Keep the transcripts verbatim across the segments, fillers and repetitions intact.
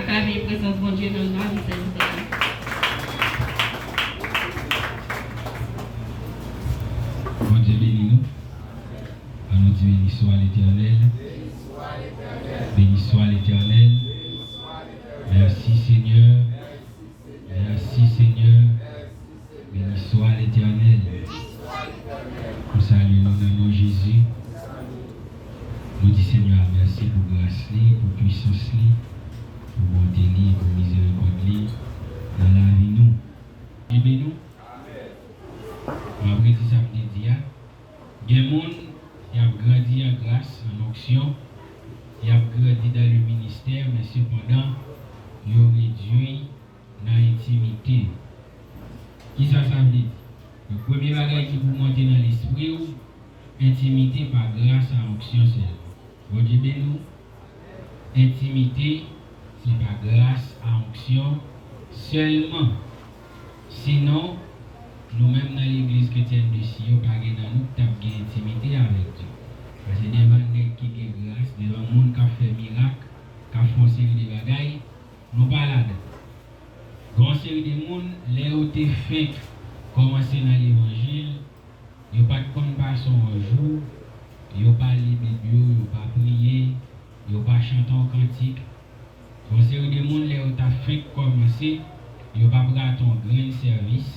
Ka veye prezans Bondye nan lavi sèvitè a. Bondye beni nou. Ann nou di, béni soit l'Éternel. Béni soit l'Éternel. Merci Seigneur. Merci Seigneur. Béni soit l'Éternel. Nou salye nou nan non Jezi. Nou di Senyè a mèsi pou gras li, pou pwisans li, pou bonte li, pou mizerikòd li nan lavi nou. Bondye beni nou. Mwen redi sa m te di a. Gen moun, y ap grandi an gras, an onksyon, y ap grandi dans le ministère, men sepandan, yo redui nan entimite. Kisa sa vle di? Donk, premye bagay ki pou monte nan lespri w, entimite pa gras a onksyon sèlman. Bondye beni w. Entimite, se pa gras a onksyon sèlman. Sinon, nou menm nan legliz kretyèn de Siyon, pa gen nan nou ki t ap gen entimite avèk Dye. Paske devan nèg ki gen gras, devan moun k ap fè mirak, k ap fè yon seri de bagay, nou pa ladan. Gen yon seri de moun, lè yo te fenk kòmanse nan levanjil, yo pa t konn pase yon jou, yo pa li Bib yo, yo pa priye, yo pa chante yon kantik. Gen yon seri de moun, lè yo ta fenk kòmanse, yo p ap rate yon grenn sèvis.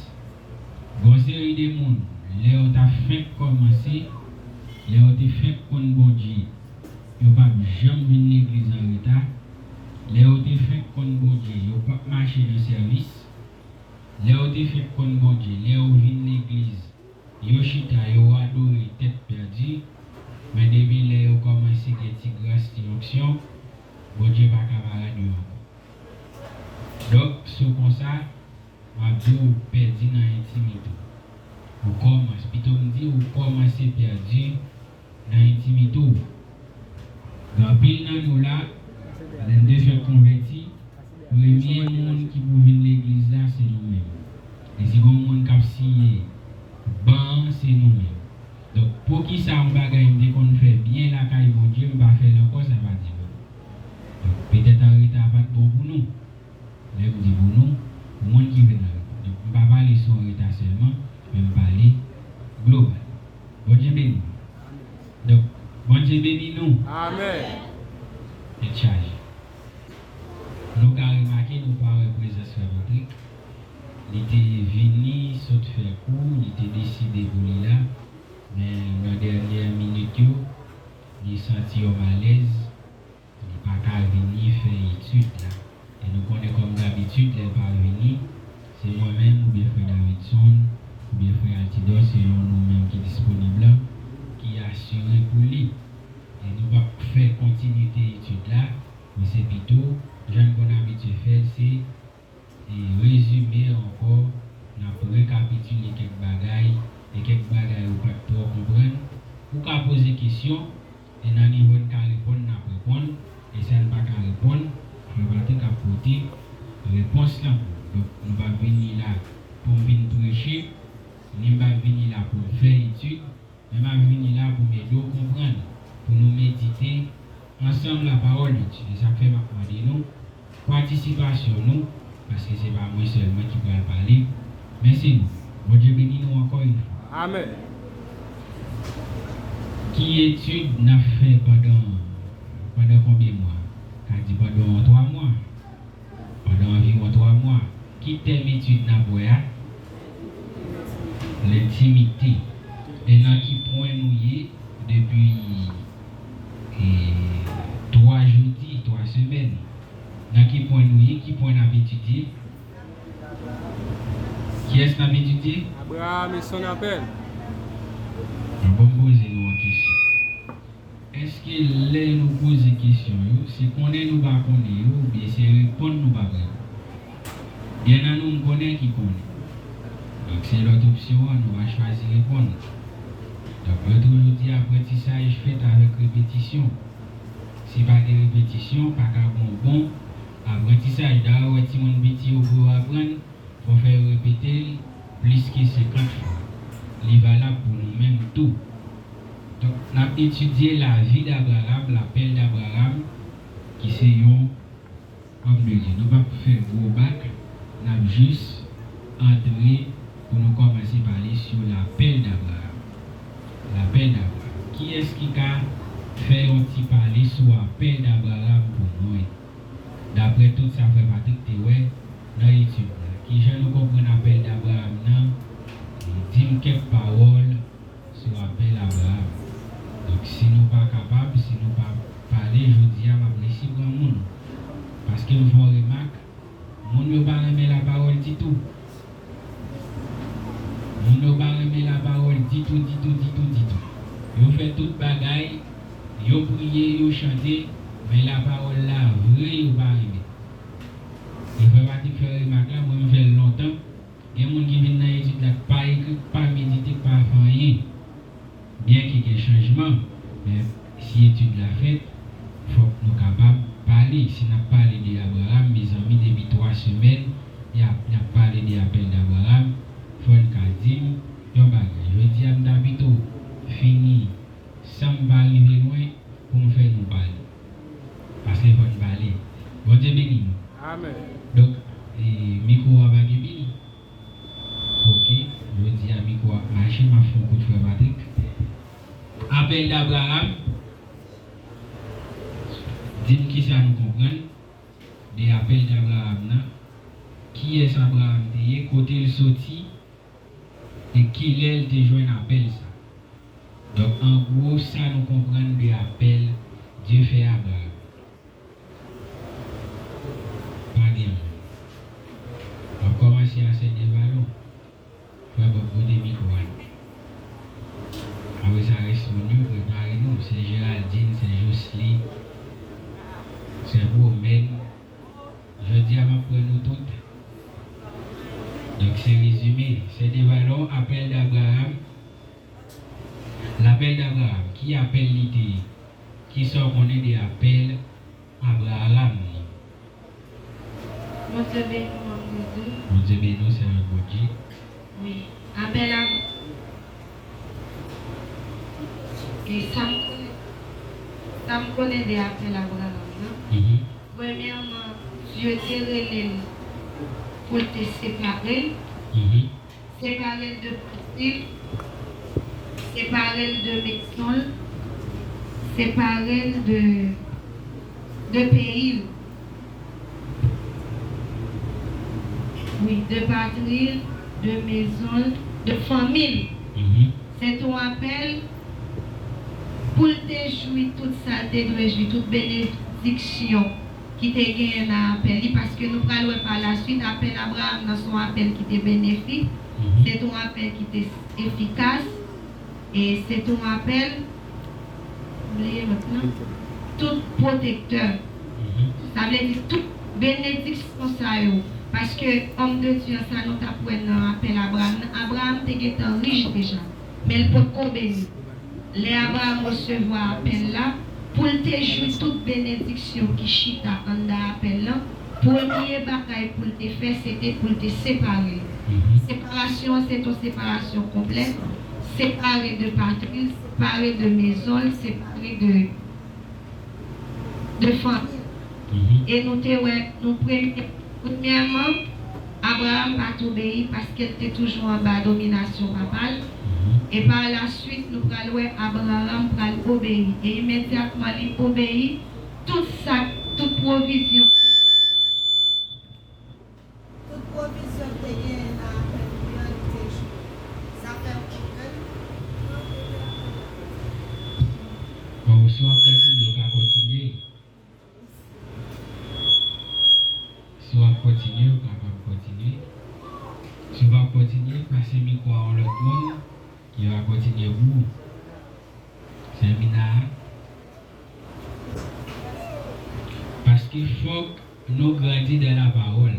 Gen yon seri de moun, lè yo ta fenk kòmanse, lè yo te fenk konn Bondye, yo p ap janm vin legliz an reta. Lè yo te fenk konn Bondye, yo p ap mache nan sèvis. Lè yo te fenk konn Bondye, lè yo vin legliz, yo chita, yo adore tèt pèdi, men depi lè yo kòmanse gen ti gras, ti onksyon, Bondye pa ka pa rad yo ankò. Donk, si w konsa, m ap di w, ou pèdi nan entimite w. Ou kòmanse, pito m di, ou kòmanse pèdi nan entimite w. Gen anpil nan nou la, lè n te fèk konvèti, premye moun ki pou vin legliz la, se nou menm. E si gen yon moun k ap siye ban an, se nou menm. Donk, poukisa yon bagay m te konn fè byen lakay Bondye, m pa fè l ankò, sa pa di bon. Donk, petèt an reta pa t bon pou nou. Lè m di pou nou, pou moun ki vin an reta. Donk, m pa pale sou an reta sèlman, men m pale global. Bondye beni nou. Donk, Bondye beni nou. Amèn. Tèt chaje. Nou ka remake, nou pa wè prezans Frè Patrick. Li te vini sot fè kou, li te deside pou li la. Men nan dènyè minit yo, li santi yon malèz. Li pa ka vini fè etid la. E nou konnen kòm dabitid, lè l pa vini, se mwen menm oubyen frè Davidson, oubyen frè Altidor, selon nou menm ki disponib la, ki asire pou li. E nou p ap fè kontinite etid la, men se pito, jan n konn abitye fè l, se e rezime ankò, n ap rekapitile kèk bagay, e kèk bagay ou pa t twò konprann. Ou ka poze kesyon, e nan nivo n ka reponn, n ap reponn, e sa n pa ka reponn, Frè Patrick ap pote repons lan pou ou. Donk, nou p ap vini la pou m vin preche, ni m p ap vini la pou m fè etid, men m ap vini la pou m ede w konprann, pou nou medite ansanm lapawòl de Dye. E sa k fè m ap mande nou patisipasyon nou, paske se pa mwen sèlman ki pral pale, men se nou. Bondye beni nou ankò yon fwa. Amèn. Ki etid n ap fè pandan, pandan konbyen mwa? Ka di pandan twa mwa. Pandan anviwon twa mwa, ki tèm etid n ap wè a? Lentimite. E nan ki pwen nou ye depi, e, twa jodi, twa semèn? Nan ki pwen nou ye? Ki pwen n ap etidye? Kiyès n ap etidye? Abraham et son appel. Bon, ban m poze nou yon kesyon. Èske lè nou poze kesyon yo, se konnen nou pa konnen yo, oubyen se reponn nou p ap reponn? Gen nan nou m konnen ki konnen. Donk, se lòt opsyon an, nou va chwazi reponn. Donk, yo toujou di aprantisaj fèt avèk repetisyon. Si pa gen repetisyon, pa ka gen yon bon aprantisaj. Dayè, ou wè timoun piti yo pou yo aprann, fò fè yo repete l plis ke senkant fwa. Li valab pou nou menm tou. Donk, n ap etidye lavi d'Abraham, lapèl d'Abraham, ki se yon Kòm nou di, nou p ap fè gwo bak, n ap jis antre pou nou kòmanse pale sou lapèl d'Abraham. Lapèl d'Abraham. Kiyès ki ka fè yon ti pale sou apèl d'Abraham pou mwen? Daprè tout sa frè Patrick te wè nan etid la, kijan nou konprann apèl d'Abraham nan? Li di m kèk pawòl sou apèl Abraham. Donk, si nou pa kapab, si nou pa pale, jodi a, m ap resi pran moun. Paske m fè yon remak, moun yo pa renmen lapawòl ditou. Moun yo pa renmen lapawòl ditou, ditou, ditou, ditou. Yo fè tout bagay, yo priye, yo chante, men lapawòl la vre, yo pa renmen. E frè Patrick fè remak la, mwen, m fè l lontan. Gen moun ki vin nan etid la k pa ekri, k pa medite, k pa fè anyen. Byenke gen chanjman, men si etid la fèt, fòk nou kapab pale. Si n ap pale de Abraham, mezanmi, depi twa semèn, y ap, n ap pale de apèl d'Abraham, fò n ka di m yon bagay. Jodi a, m ta pito fini san m pa rive lwen pou m fè nou pale. Paske fò n pale. Bondye beni nou. Amèn. Donk, e, mikwo a pa gen pil. Oke, jodi a mikwo ap mache, m ap fè yon kout frè Patrick. Apèl d'Abraham, di m kisa nou konprann de apèl d'Abraham nan, kiyès Abraham te ye, kote l soti, e kilè l te jwenn apèl sa. Donk, an gwo, sa nou konprann de apèl Dye fè Abraham. Pa gen moun. W ap kòmanse a sè Devalon. Frè Bob, pote mikwo a. Apre sa, rès moun yo, prepare nou. Sè Geraldine, sè Josely, sè Promèn. Jodi a, m ap pran nou tout. Donk, se rezime. Sè Devalon, apèl d'Abraham. Lapèl d'Abraham. Ki apèl li te ye? Kisa w konnen de apèl Abraham nan? Bondye beni w, manm Dede. Bondye beni w, sèvant Bondye. Wi. Apèl a, e sa m konnen, sa m konnen de apèl Abraham nan. Mhm. Premyèman, Dye te rele l pou l te separe l. Mhm. Separe l de patri l, separe l de mezon l, separe l de, de peyi l. Wi, de patri l, de mezon l, de fanmi l. Mhm. Se te yon apèl pou l te jwi tout sa l te dwe jwi, tout benediksyon ki te genyen nan apèl li, paske nou pral wè pa la swit, apèl Abraham nan se yon apèl ki te benefik, mhm, se te yon apèl ki te efikas, e se te yon apèl, m bliye lòt lan, tout pwotektè. Mhm. Sa vle di tout benediksyon sa yo, paske òm de Dye an, sa nou t ap wè nan apèl Abraham nan, Abraham te gentan rich deja, men l potko beni. Lè Abraham resevwa apèl la, pou l te jwi tout benediksyon ki chita anndan apèl lan, premye bagay pou l te fè, se te pou l te separe l. Mhm. Separasyon an, se t on separasyon konplè, separe de patri l, separe de mezon l, separe de, de fanmi l. Mhm. E nou te wè, nou premye, premyèman, Abraham pa t obeyi paske l te toujou anba dominasyon papa l. Mhm. E pa la swit, nou pral wè Abraham pral obeyi. E imedyatman li obeyi, tout sa, tout pwovizyon, tout pwovizyon te genyen nan apèl li an, li te jwi. Sa fè m konprann. Bon, si w ap kontinye, w ka kontinye. Si w ap kontinye, w kapab kontinye. Si w p ap kontinye, pase mikwo a yon lòt moun ki va kontinye pou ou. Sè Mina a. Paske fòk nou grandi dan la pawòl.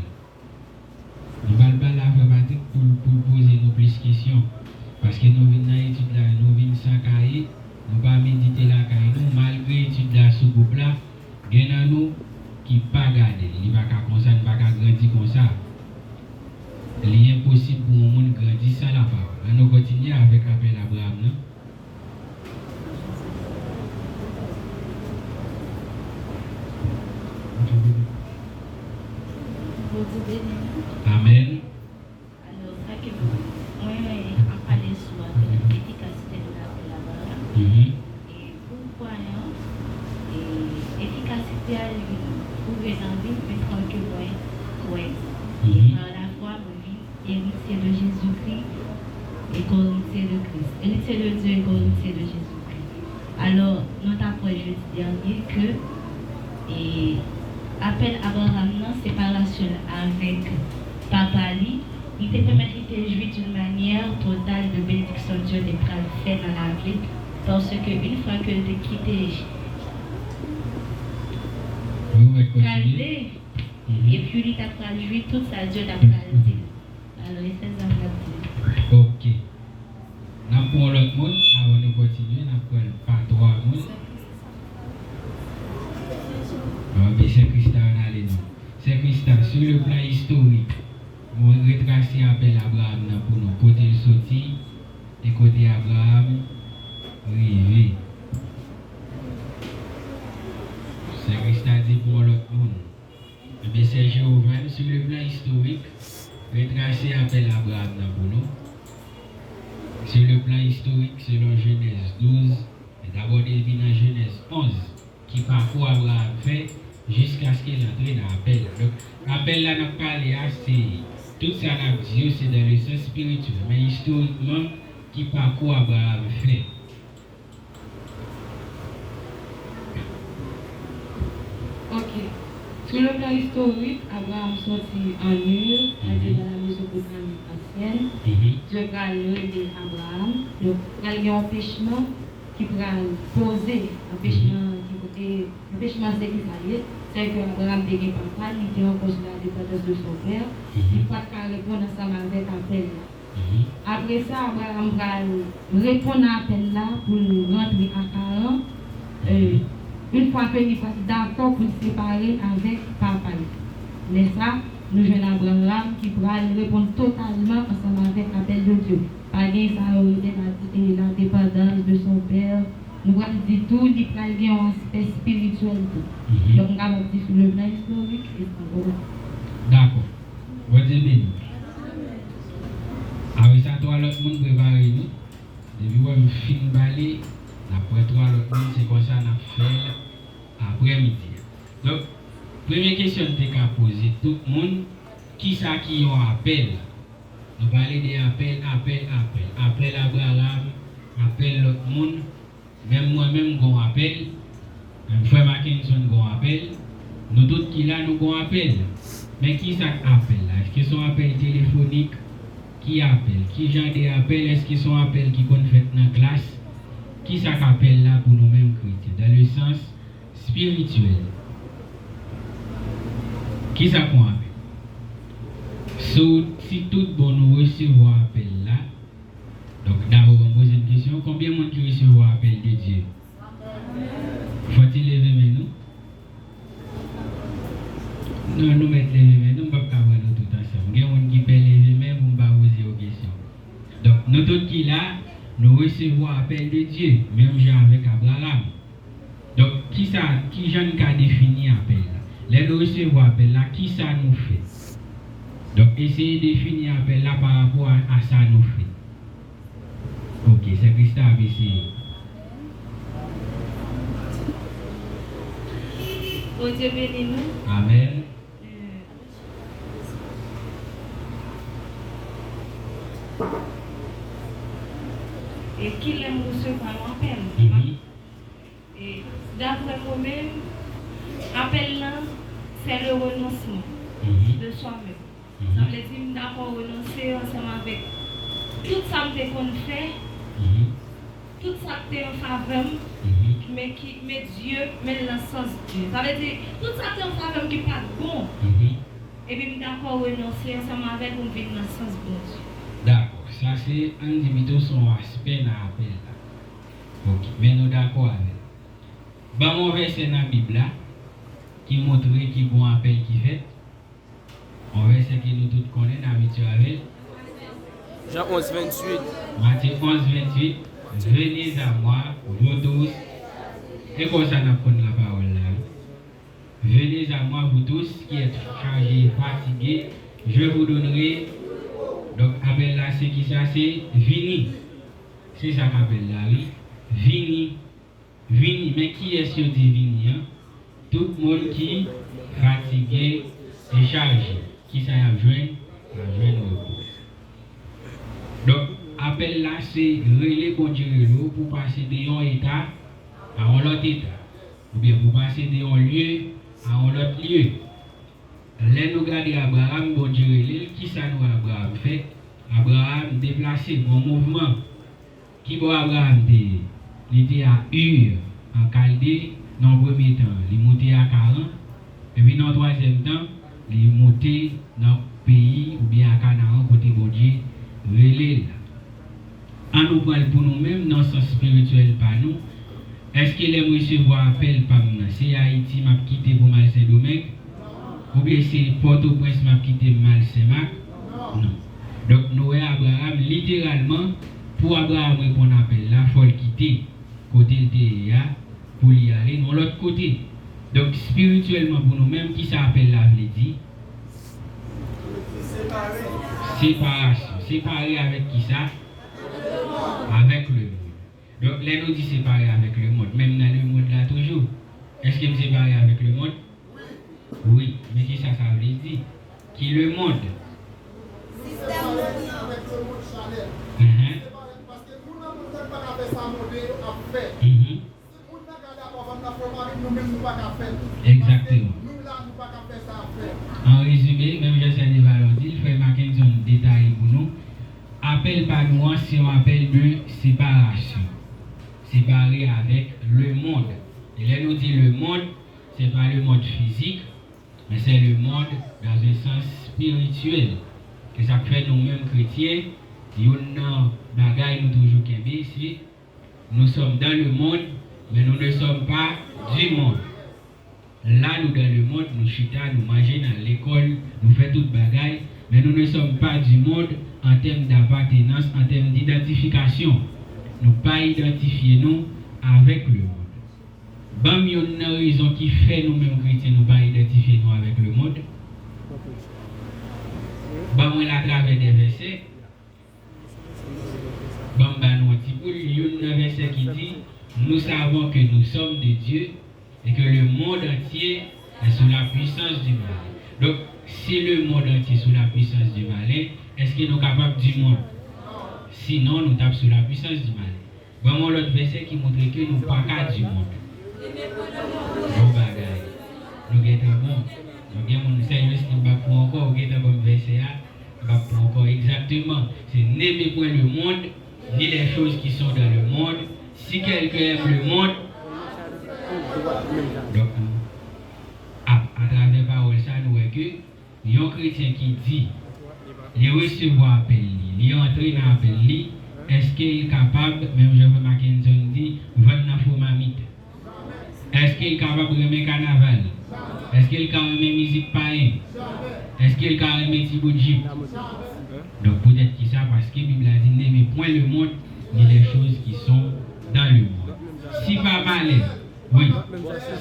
Nou pral pale a frè Patrick pou l, pou l poze nou plis kesyon. Paske nou vin nan etid la, nou vin san kaye, nou pa medite lakay nou, malgre etid la sou gwoup la, gen nan nou ki pa gade l. Li pa ka konsa, n pa ka grandi konsa. Li enposib pou yon moun grandi san lapawòl. Ann nou kontinye avèk apèl Abraham nan. Bondye beni. Bondye beni nou. Amèn. Alò, sa ke mwen ap pale sou afè efikasite de lapèl Abraram. Mhm. E pou kwayan, e efikasite a li pwouve nan vi m, men san ke mwen kwè. Mhm. E pa lafwa, mwen vin eritye de Jezikri e koeritye de Kris. Eritye de Dye e koeritye de Jezikri. Alò, nou t ap wè jedi dènye ke, e, apèl Abraram nan, separasyon l avèk papa li, li te pèmèt li te jwi d'une manière totale de benediksyon Dye te pral fè nan lavi l, paske yon fwa ke l te kite Kalde, epi li t ap pral jwi tout sa Dye t ap pral di l. Alò, e sèl sa m t ap di. Ok. N ap pran yon lòt moun, avan nou kontinye, n ap pran pa twa moun. Bon, ebyen, Sè Krista ann ale non. Sè Krista, sur le plan historique, nou retrase apèl Abraram nan pou nou, kote l soti, e kote Abraram rive. Sè Krista di pou yon lòt moun. Ebyen, Sè Jewova, sur le plan historique, retrase apèl Abraram nan pou nou. Sur le plan historique, selon Jenèz douz, men dabò depi nan Jenèz onz, ki pakou Abraram fè jiskaske l antre nan apèl la. Donk, apèl la n ap pale a, se tout sa n ap di yo, se dans le sens spirituel. Men istorikman, ki pakou Abraram fè? Ok. Sou le plan istorik, Abraram sòti an Ur, al viv nan la Mezopotami ansyèn. Dye pral rele Abraram. Donk, pral gen yon anpechman ki pral poze. Anpechman ki, e, anpechman se ki sa l ye? Se ke Abraram te gen papa l, li te ankò sou la depandans de son pè, li pa t ka reponn ansanm avèk apèl la. Apre sa, Abraram pral reponn a apèl la pou l rantre a Karan. E, yon fwa ke li pral dakò pou l separe l avèk papa l. Lè sa, nou jwenn Abraram ki pral reponn totalman ansanm avèk apèl de Dye. Pa gen sa yo rele la, e, la dépendance de son père. Nou pral di tou, li pral gen yon aspè espirityèl tou. Donk, m kapab di sou le plan istorik, e sa bon. Dakò. Bondye beni w. Apre sa, twa lòt moun prepare nou. Depi w wè m fin pale, n ap pran twa lòt moun, se konsa n ap fè l aprè midi a. Donk, premye kesyon n te ka poze tout moun, kisa ki yon apèl? Nou pale de apèl, apèl, apèl. Apèl Abraram, apèl lòt moun, menm mwen menm m gon apèl, menm frè Mackenson gon apèl, nou tout ki la nou gon apèl. Men kisa k apèl la? Èske se yon apèl telefonik? Ki apèl? Ki jan de apèl? Èske se yon apèl ki konn fèt nan klas? Kisa k apèl la pou nou menm kretyen? Dans le sens spirityèl. Kisa k yon apèl? Si, si tout bon nou resevwa apèl la, donk, dabò ban m poze n kesyon, konbyen moun ki resevwa apèl de Dye? Fò n ti leve men nou. Non, nou mèt leve men nou, m p ap ka pran nou tout ansanm. Gen moun ki pè leve men pou m pa poze yo kesyon. Donk, nou tout ki la, nou resevwa apèl de Dye, menm jan avèk Abraram. Donk, kisa, ki jan n ka defini apèl la? Lè nou resevwa apèl la, kisa nou fè? Donk, eseye defini apèl la pa rapò a, a sa nou fè. Ok, Sè Krista ap eseye. Bondye beni nou. Amèn. E kilè m resevwa yon apèl? Mhm. E, daprè mwen menm, apèl lan, c'est le renoncement de soi-même. Sa vle di, m dakò renonse ansanm avèk tout sa m te konn fè, tout sa k te an favè m, men ki, men Dye, men l nan sans Dye. Sa vle di, tout sa k te an favè m ki pa t bon, epi m dakò renonse ansanm avè l pou m vin nan sans Bondye. Dakò. Sa se, ann di pito, se yon aspè nan apèl la. Ok, men nou dakò avè l. Ban m yon vèsè nan Bib la ki montre ki gon apèl ki fèt. Yon vèsè ke nou tout konnen, n abitye avè l. Jan onz venntuit. Matye onz venntuit. Venez à moi, vous tous. E konsa n ap konn lapawòl la, wi. Venez à à vous tous qui êtes chargés et fatigués, je vous donnerai. Donk, apèl la, se ki sa? Se vini. Se sa k apèl la, wi. Vini. Vini. Men kiyès yo di vini an? Tout moun ki fatige e chaje. Ki sa y ap jwenn? Y ap jwenn repo. Donk, apèl la, se rele Bondye rele w pou pase de yon eta a yon lòt eta, oubyen pou pase de yon lye a yon lòt lye. Lè nou gade Abraram, Bondye rele l, ki sa nou wè Abraram fè? Abraram deplase, gon mouvman. Ki bò Abraram te ye? Li te a Ur, an Kalde, nan yon premye tan, li moute a Karan, epi nan yon twazyèm tan, li moute nan peyi oubyen a Kanaran kote Bondye rele l. An nou pran l pou nou menm nan sans espirityèl pa nou. Èske lè m resevwa apèl pa m nan, se Ayiti m ap kite pou m al Sendomeng? Oubyen se Pòtoprens m ap kite m al Senmak? Non. Donk, nou wè Abraram, literalman, pou Abraram reponn apèl la, fò l kite kote l te ye a pou li ale nan lòt kote. Donk, espirityèlman, pou nou menm, ki sa apèl la vle di? Separasyon. Separe avèk ki sa? Avèk lemonn. Donk, lè nou di separe avèk lemonn, menm nan lemonn la toujou, èske m separe avèk lemonn? Wi, men ki sa sa vle di? Ki lemonn? Sistèm nou an. Enhen. Mhm. Egzakteman. An rezime, menm jan sè Devalon di l, frè Mackenson detaye pou nou, apèl pa nou an se yon apèl de separasyon. Separe avèk lemonn. E lè nou di lemonn, se pa lemonn fizik, men se lemonn dans un sens spirituel. E sa k fè nou menm kretyen, youn nan bagay nou toujou kenbe, se nous sommes dans le monde, mais nous ne sommes pas du monde. La, nou dans le monde, nou chita, nou manje, n al lekòl, nou fè tout bagay, men nou ne sommes pas du monde en termes d'appartenance, en termes d'identification. Nou pa idantifye nou avèk lemonn. Ban m youn nan rezon ki fè nou menm kretyen nou pa idantifye nou avèk lemonn. Ban mwen l atravè de vèsè. Ban m ba nou yon ti boul, youn nan vèsè ki di, nous savons que nous sommes de Dieu et que le monde entier est sous la puissance du malin. Donk, si le monde entier sous la puissance du malin, èske nou kapab du monde? Sinon, nou t ap sou la puissance du malin. Ban m yon lòt vèsè ki montre ke nou pa ka du monde. Bon bagay. Nou gentan bon. Donk, gen moun, sè Justin, m p ap pran ankò, ou gentan ban m vèsè a. M p ap pran ankò egzakteman. Se n'aimez point le monde, ni les choses qui sont dans le monde. Si quelqu'un aime le monde, donk, a, atravè pawòl sa, nou wè ke yon kretyen ki di li resevwa apèl li, li antre nan apèl li, èske l kapab, menm jan frè Mackenson di, vann nan fo mamit? Èske l kapab renmen kanaval? Èske l ka renmen mizik payen? Èske l ka renmen ti bout jip? Donk, poutèt ki sa? Paske Bib la di, n'aimez point le monde, ni les choses qui sont dans le monde. Si pa malè, wi,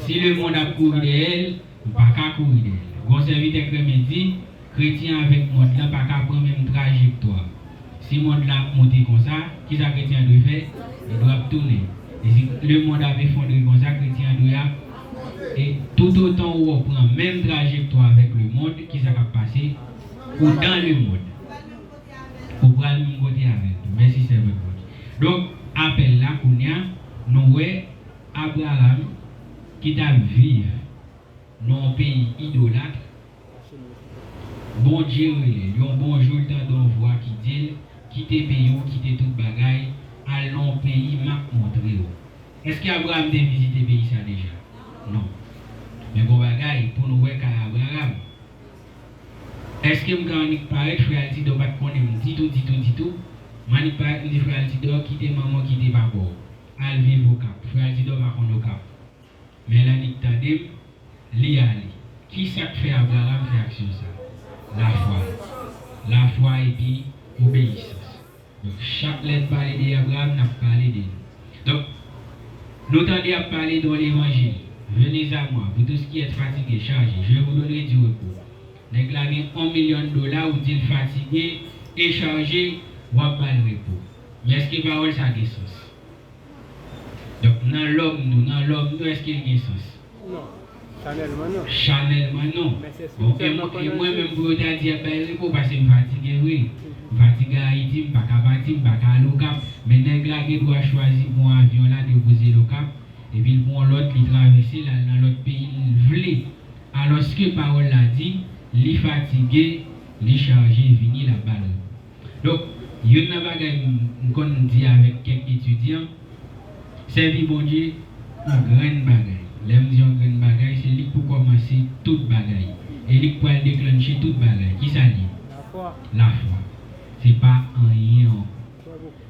si lemonn ap kouri dèyè l, ou pa ka kouri dèyè l. Gon sèvitè k renmen di, kretyen avèk mond lan pa ka pran menm trajektwa. Si mond lan ap monte konsa, kisa kretyen an dwe fè? Li dwe ap tounen. E si lemonn ap efondre konsa, kretyen an dwe ap. E toutotan ou pran menm trajektwa avèk lemonn, kisa k ap pase? Ou dans le monde. Ou pral menm kote avè l tou. Mèsi, sèvant Bondye. Donk, apèl la, kounye a, nou wè Abraram ki t ap viv nan yon peyi idolat, Bondye rele l. Yon bon jou, l tande yon vwa ki di l, kite peyi w, kite tout bagay, al nan yon peyi m ap montre w. Èske Abraram te vizite peyi sa deja? Non. Men gon bagay pou nou wè kay Abraram. Èske m ka annik parèt, frè Altidor pa t konnen m ditou, ditou, ditou? M annik parèt, m di, frè Altidor, kite manman w, kite papa w. Al viv Okap. Frè Altidor pa konn Okap. Men l annik tande m, li ale. Kisa k fè Abraram fè aksyon sa? Lafwa. Lafwa epi obeyisans. Donk, chak lè n pale de Abraram, n ap pale de nou. Donk, nou tande y ap pale de yon levanjil. Venez à moi, vous tous qui êtes fatigués, chargés, je vous donnerai du repos. Nèg la gen yon milyon dola, ou di l fatige e chaje, w ap ba l repo. Men èske pawòl sa gen sans? Donk, nan lòm nou, nan lòm nou, èske l gen sans? Non. Chanèlman non. Chanèlman non. Men se espirityèlman. Bon, e mwen, e mwen menm, pou yo ta di ap bay repo, paske m fatige vre. M fatige Ayiti, m pa ka pati, m pa ka al Okap. Men nèg la gen dwa chwazi pran avyon la, depoze l Okap, epi l pran yon lòt, li travèse, l al nan lòt peyi l vle. Alòske pawòl la di, li fatige, li chaje, vini, l ap ba l repo. Donk, youn nan bagay m, m konn di avèk kèk etidyan, sèvi Bondye yon grenn bagay. Lè m di yon grenn bagay, se li k pou kòmanse tout bagay. E li k pral deklanche tout bagay. Kisa l ye? Lafwa. Lafwa. Se pa anyen ankò.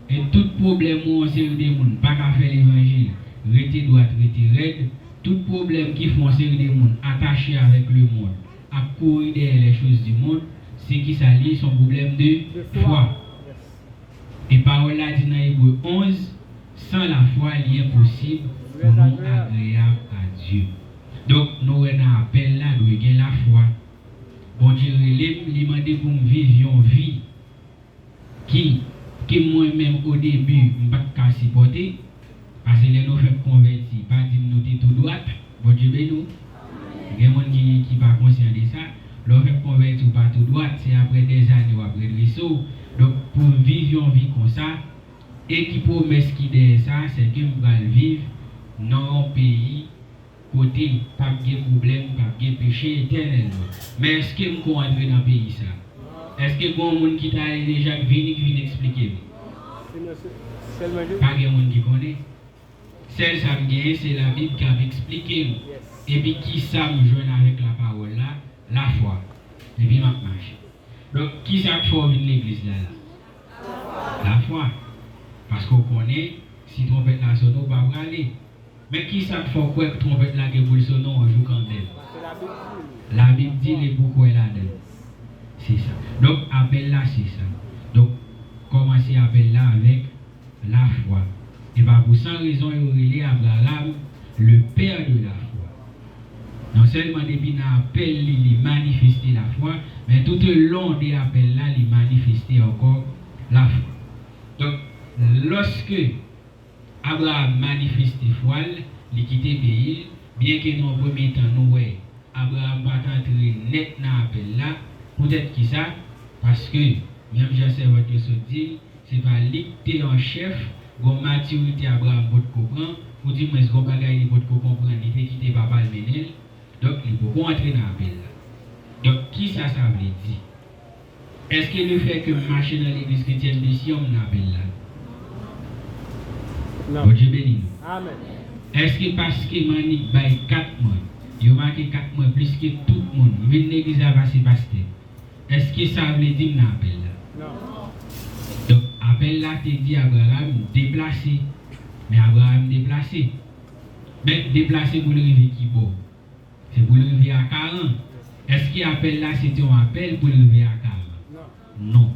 E tout pwoblèm ou, yon seri de moun pa ka fè levanjil, rete dwat, rete rèd, tout pwoblèm ki fè yon seri de moun atache avèk lemonn, ap kouri dèyè les choses du monde, se kisa l ye? Se yon pwoblèm de fwa. E pawòl la di nan Ebre onz, san lafwa, li enposib pou nou agreyab a Dye. Donk, nou wè nan apèl la, dwe gen lafwa. Bondye rele m, li mande pou m viv yon vi ki, ke mwen menm, o debi, m pa t ka sipòte, paske lè nou fèk konvèti, pa di m nou te tou dwat, Bondye beni w. Gen moun ki, ki pa konsyan de sa. Lè w fèk konvèti, w pa tou dwat, se apre dèzane w ap redrese w. Donk, pou m viv yon vi konsa, e ki pwomès ki dèyè sa, se ke m pral viv nan yon peyi kote p ap gen pwoblèm, p ap gen peche etènèlman. Men èske m ko antre nan peyi sa? Èske gen yon moun ki t ale deja k vini, k vin eksplike m? Pa gen moun ki konnen. Sèl sa m genyen, se Labib k ap eksplike m. Epi kisa m jwenn avèk lapawòl la? Lafwa. Epi m ap mache. Donk, kisa k fè w vin legliz la la? Lafwa. Paske w konnen, si twonpèt la sone, w pa prale. Men kisa k fè w kwè twonpèt la gen pou l sone yon jou kanmenm? Labib di l e pou w kwè ladan l. Se sa. Donk, apèl la, se sa. Donk, kòmanse apèl la avèk lafwa. E pa pou san rezon yo rele Abraram le père de la foi. Non sèlman depi nan apèl li, li manifeste lafwa, men tout le long de apèl la, li manifeste ankò lafwa. Donk, lòske Abraram manifeste fwa l, li kite peyi l, byenke nan yon premye tan nou wè Abraram pa t antre nèt nan apèl la. Poutèt ki sa? Paske, menm jan sèvant yo sot di l, se pa li k te an chèf, gon matirite Abraram potko pran, oudimwens gon bagay li potko konprann, li te kite papa l mennen l. Donk, li poko antre nan apèl la. Donk, kisa sa vle di? Èske lefètke m mache nan legliz kretyèn de Siyon m nan apèl la? Non. Bondye beni nou. Amèn. Èske paske m annik bay kat mwen, yo make kat mwen plis ke tout moun, m vin legliz la pase pastè, èske sa vle di m nan apèl la? Non. Donk, apèl la te di Abraram deplase. Men Abraram deplase. Men deplase pou l rive ki bò? Se pou l rive a Karan. Èske apèl la se te yon apèl pou l rive a Karan? Non.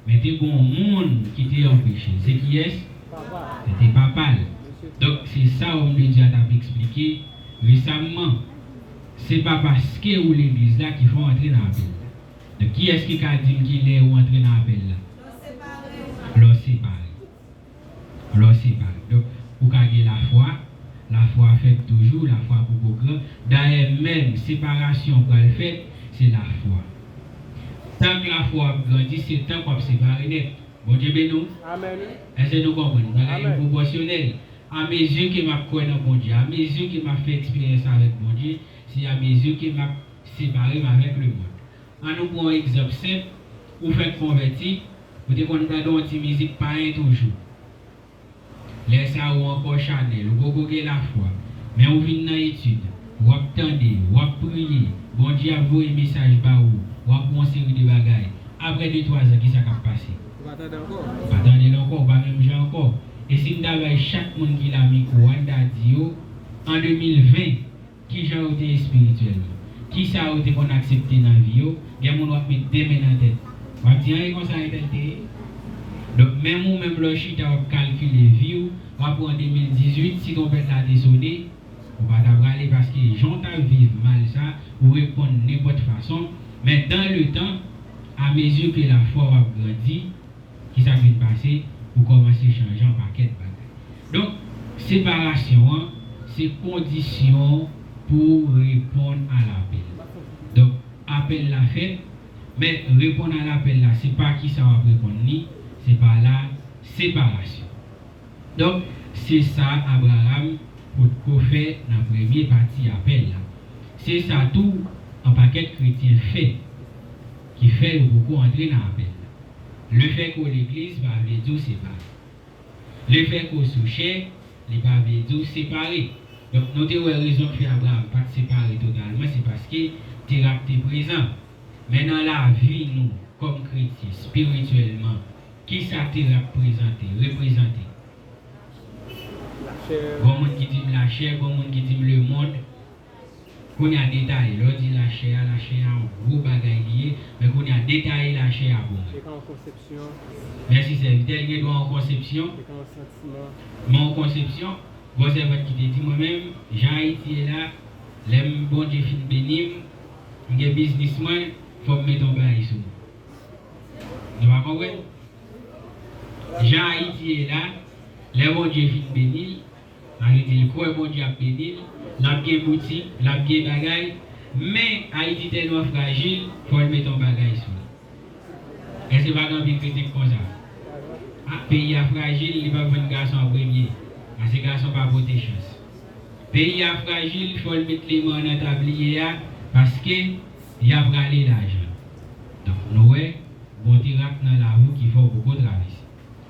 Men te gen yon moun ki te anpeche l. Se kiyès? Se te papa l. Donk, se sa òm de Dye a t ap eksplike resamman. Se pa paske ou legliz la ki fè w antre nan apèl la. Donk, kiyès ki ka di m kilè ou antre nan apèl la? Lè w separe. Lè w separe. Donk, ou ka gen lafwa, lafwa fèb toujou, lafwa poko gran. Dayè, menm separasyon pral fèt, se lafwa. Tank lafwa w ap grandi, se tank w ap separe nèt. Bondye beni w. Amèn. Èske nou konprann? Bagay yo pwopòsyonèl. Amezi ke m ap kwè nan Bondye, amezi ke m ap fè eksperyans avèk Bondye, se amezi ke m ap separe m avèk lemonn. Ann nou pran yon egzanp senp, ou fèk konvèti, ou te konn tande yon ti mizik payen toujou. Lè sa a ou ankò chanèl, ou poko gen lafwa. Men ou vin nan etid, w ap tande, w ap priye, Bondye ap voye mesaj ba ou, w ap wè yon seri de bagay. Apre de twa zan, kisa k ap pase? Ou pa tande ankò. Ou pa tande l ankò, ou pa menm jan ankò. E si m ta bay chak moun ki la mikwo a, n ta di yo, an de mil ven, kijan yo te espirityèlman? Kisa yo te konn aksepte nan vi yo? Gen moun w ap met de men nan tèt. W ap di, an, e konsa entèl te ye? Donk, menm ou menm lè w chita w ap kalkile vi w, w ap wè an de mil dizuit, si twonpèt la te sone, Ou pa ta prale paske jan w t ap viv mal sa, ou reponn nenpòt fason. Men dans le temps, amezi ke lafwa w ap grandi, ki sa k vin pase? Ou kòmanse chanje yon pakèt bagay. Donk, separasyon an, se kondisyon pou w reponn a lapèl. Donk, apèl la fèt, men reponn a lapèl la, se pa kisa w ap reponn li, se pa la separasyon. Donk, se sa Abraram potko fè nan premye pati apèl la. Se sa tou yon pakèt kretyen fè, ki fè yo poko antre nan apèl la. Lefètke w legliz pa vle di w separe. Lefètke w sou chè, li pa vle di w separe. Donk, nou te wè rezon k fè Abraram pa t separe totalman, se paske Terak te prezan. Men nan lavi nou, kòm kretyen, espirityèlman, kisa Terak prezante, reprezante? Gon moun ki di m lachè, gon moun ki di m lemonn. Kounye a detaye, lè w di lachè a, lachè a yon gwo bagay li ye, men kounye a detaye lachè a pou mwen. Li ka yon konsepsyon. Mèsi sèvitè, li gen dwa yon konsepsyon. Li ka yon santiman. Men yon konsepsyon, gon sèvant ki te di mwen menm, jan Ayiti ye la, lè m Bondye fin beni m, m gen biznis mwen, fò m mete yon bagay sou mwen. Nou pa konprann? Jan Ayiti ye la, lè Bondye fin beni l, sa vle di l kwè Bondye ap beni l, l ap gen boutik, l ap gen bagay, men Ayiti tèlman frajil, fò l mete yon bagay sou li. Èske pa gen anpil kretyen k konsa? A, peyi a frajil, li p ap vann gason an premye, paske gason pa pote chans. Peyi a frajil, fò l met leman nan tabliye a, paske y a prale lajan. Donk, nou wè, gon Terak nan lavi w ki fè w poko travèse.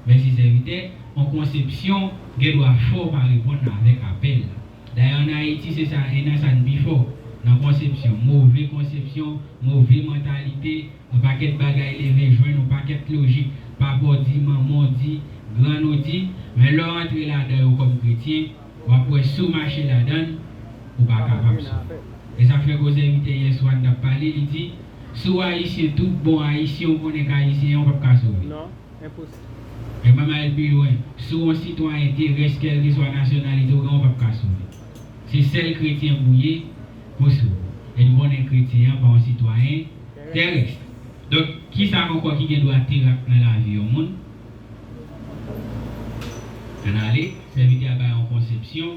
Mèsi sèvitè, yon konsepsyon gen dwa fè w pa reponn avèk apèl la. Dayè, ann Ayiti, se sa, e nan sa n pi fò, nan konsepsyon, move konsepsyon, move mantalite, yon pakèt bagay leve jwenn, yon pakèt lojik, papa w di, manman w di, grann ou di, men lè w antre ladan yo kòm kretyen, w ap wè si w mache ladan l, ou pa kapab sove. E sa k fè gon sèvitè yèswa n t ap pale, li di, si w Ayisyen, tout bon Ayisyen, ou konnen k Ayisyen an, ou p ap ka sove. Non, enposib. E m al pi lwen, si w yon sitwayen terès, kèlkeswa nasyonalite w gen, ou p ap ka sove. Se sèl kretyen pou ye, pou sove. E n konnen kretyen an pa yon sitwayen terès. Donk, kisa ankò ki gen dwa terak nan lavi yon moun? Ann ale, sèvitè a bay yon konsepsyon.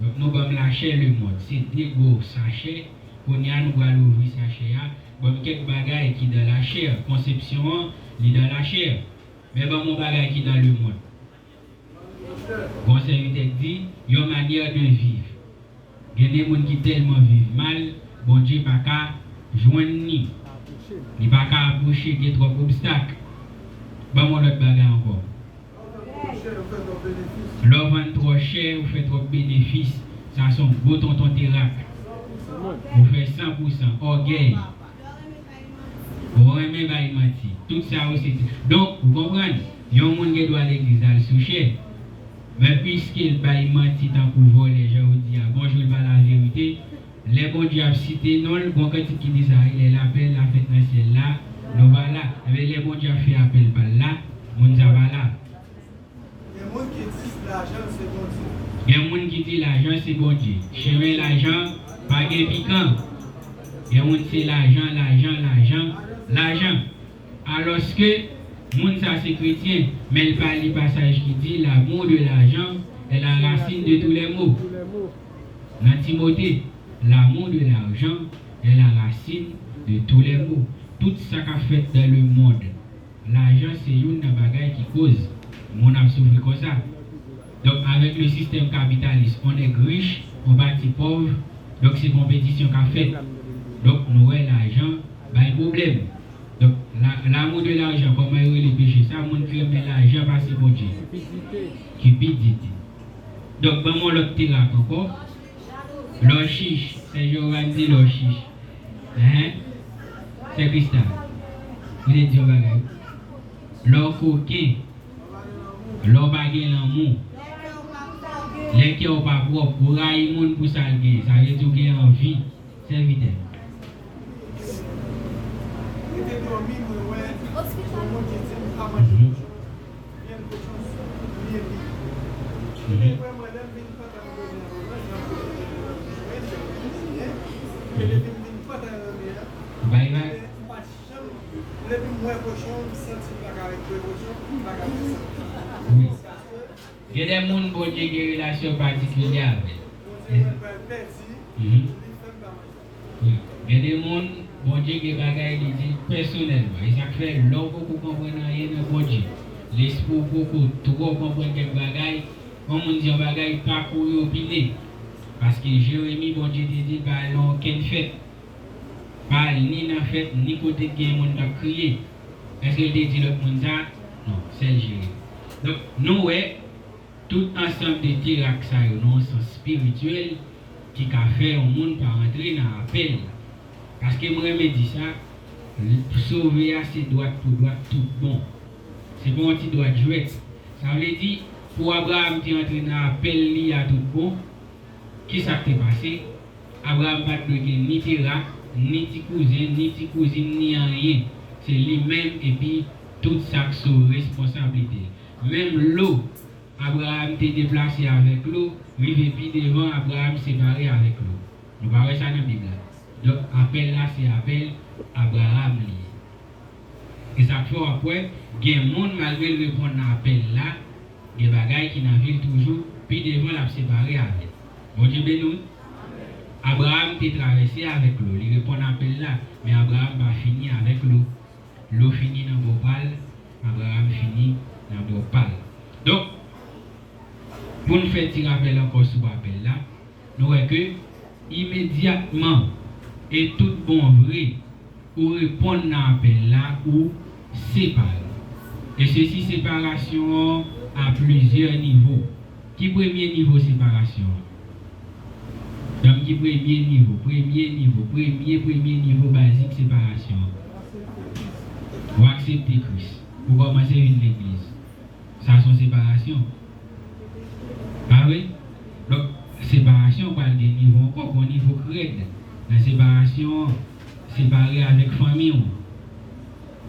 Donk, nou ban m lachè lemonn. Se de gwo sachè. Kounye a, nou pral ouvri sachè a. Ban m kèk bagay ki dan lachè. Konsepsyon an, li dan lachè. Men ban m yon bagay ki dan lemonn. Gon sèvitè k di, yon manyè de viv. Gen de moun ki tèlman viv mal, Bondye pa ka jwenn ni. Li pa ka apwoche, gen twòp obstak. Ban m yon lòt bagay ankò. Lè w vann twò chè, ou fè twòp benefis. Sa se yon gwo tonton terak. Ou fè san pou san, ògèy. Ou renmen bay manti. Tout sa yo se te-, donk, ou konprann, yon moun gen dwa legliz al sou chè. Men piske l bay manti tankou vòlè, jan yo di a, gon jou l pa laverite, lè Bondye ap site non l, gon kantik ki di sa, lè lapèl la fèt nan syèl la, nou pa la. Ebyen, lè Bondye ap fè apèl pa l la, moun sa pa la. Gen moun ki di lajan se Bondye. Gen moun ki di lajan se Bondye. Chemen lajan pa gen pikan. Gen moun se lajan, lajan, lajan, lajan. Alòske, moun sa se kretyen, men l pa li pasaj ki di, l'amour de l'argent est la racine de tous les maux. Nan Timote, l'amour de l'argent est la racine de tous les maux. Tout sa k ap fèt dans le monde, lajan se youn nan bagay ki koz moun ap soufri konsa. Donk, avèk le système capitaliste, on nèg rich, on pati pòv, donk se konpetisyon k ap fèt. Donk, nou wè lajan bay pwoblèm. Donk, la, l'amour de l'argent, kòman yo rele peche sa? Moun ki renmen lajan pase Bondye. Kipidite. Donk, ban m yon lòt terak ankò. Lè w chich, Sè Jewova di lè w chich. Enhen. Sè Krista, ou te di yon bagay. Lè w koken, lè w pa gen lanmou, lè kè w pa pwòp, ou rayi moun pou sa l gen, sa vle di w gen anvi. Sèvitè. Mhm. Mhm. Bay vag. Depi m wè kochon, m santi m pa ka ret wè kochon, m pa ka fè sa. Wi. Gen de moun Bondye gen relasyon patikilye avè l. Bondye wè l pral pèdi, mhm, li fè m pa manje. Wi. Gen de moun, Bondye gen bagay li di l pèsonèlman. E sa k fè, lè w poko konprann anyen nan Bondye, lespri w poko twò konprann kèk bagay, yon moun di yon bagay, pa kouri opine. Paske Jeremi, Bondye te di l pa al nan okenn fèt. Pa al ni nan fèt, ni kote k gen moun k ap kriye. Èske l te di lòt moun sa? Non, sèl Jeremi. Donk, nou wè, tout ansanm de terak sa yo, nan yon sans espirityèl, ki ka fè yon moun pa rantre nan apèl la. Paske m renmen di sa, sove a se dwat pou dwat tout bon. Se pa yon ti dwat jwèt. Sa vle di, pou Abraram te antre nan apèl li a tout bon, ki sa k te pase? Abraram pa t dwe gen ni terak, ni ti kouzen, ni ti kouzin, ni anyen. Se li menm epi tout sa k sou responsablite l. Menm Lo, Abraram te deplase avèk Lo, rive pi devan, Abraram separe avèk Lo. Nou pa wè sa nan Bib la. Donk, apèl la, se apèl Abraram li ye. E sa k fè w ap wè, gen moun, malgre l reponn nan apèl la, gen bagay ki nan vi l toujou, pi devan l ap separe avè l. Bondye beni w. Abraram te travèse avèk Lo, li reponn apèl la, men Abraram pa fini avèk Lo. Lo fini nan bò pa l, Abraram fini nan bò pa l. Donk, pou n fè ti rapèl ankò sou apèl la, nou wè ke imedyatman e tout bon vre, ou reponn nan apèl la, ou separe. E se si separasyon an a plizyè nivo. Ki premye nivo separasyon an? Ban m ki premye nivo, premye nivo, premye, premye nivo bazik separasyon an. Ou aksepte Kris. Ou kòmanse vin legliz. Sa se yon separasyon. Pa vre? Donk, separasyon pral gen nivo ankò, gon nivo k rèd. Nan separasyon, separe avèk fanmi w.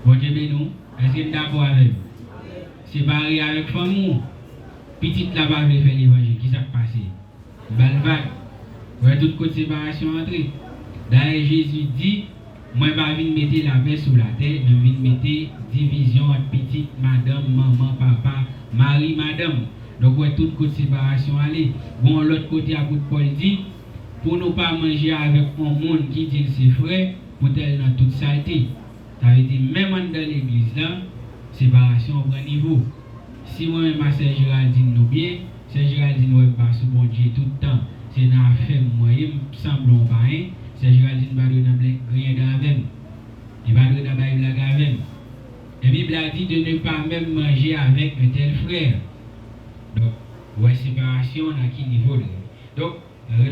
Bondye beni w. Èske n dakò avè m? Separe avèk fanmi w. Pitit la pa vle fè levanjil, ki sa k pase? Ba l vag. Wè tout kot separasyon antre. Dayè, Jezi di, mwen pa vin mete lapè sou latè, men m vin mete divizyon ant pitit, madanm, manman, papa, mari, madanm. Donk, wè tout kot separasyon ale. Gon lòt kote apot Pòl di, pou nou pa manje avèk yon moun ki di l se frè, poutèl nan tout salte. Sa vle di, menm anndan legliz la, separasyon an pran nivo. Si mwen menm a sè Geraldine nou byen, sè Geraldine wè m pa sou Bondye tout tan, se nan afè m mwen ye, m sanble yon payen, sè Geraldine pa dwe nan blen griyen dan avè m. Li pa dwe nan bay blag avè m. E Bib la di de ne pas même manger avec un tel frère. Donk, ou wè separasyon nan ki nivo l ye. Donk,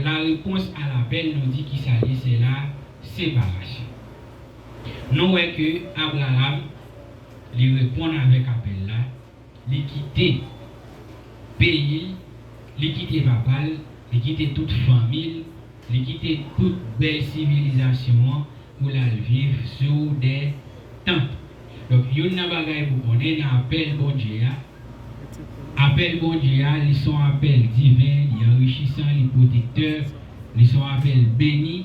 la réponse à l'appel, nou di ki sa l ye, se la separasyon. Nou wè ke Abraram, li reponn avèk apèl la, li kite peyi l, li kite papa l, li kite tout fanmi l, li kite tout bèl sivilizasyon an pou l al viv sou de tant. Donk, youn nan bagay pou konnen nan apèl Bondye a, apèl Bondye a, li se yon apèl diven, li anrichisan, li pwotektè, li se yon apèl beni,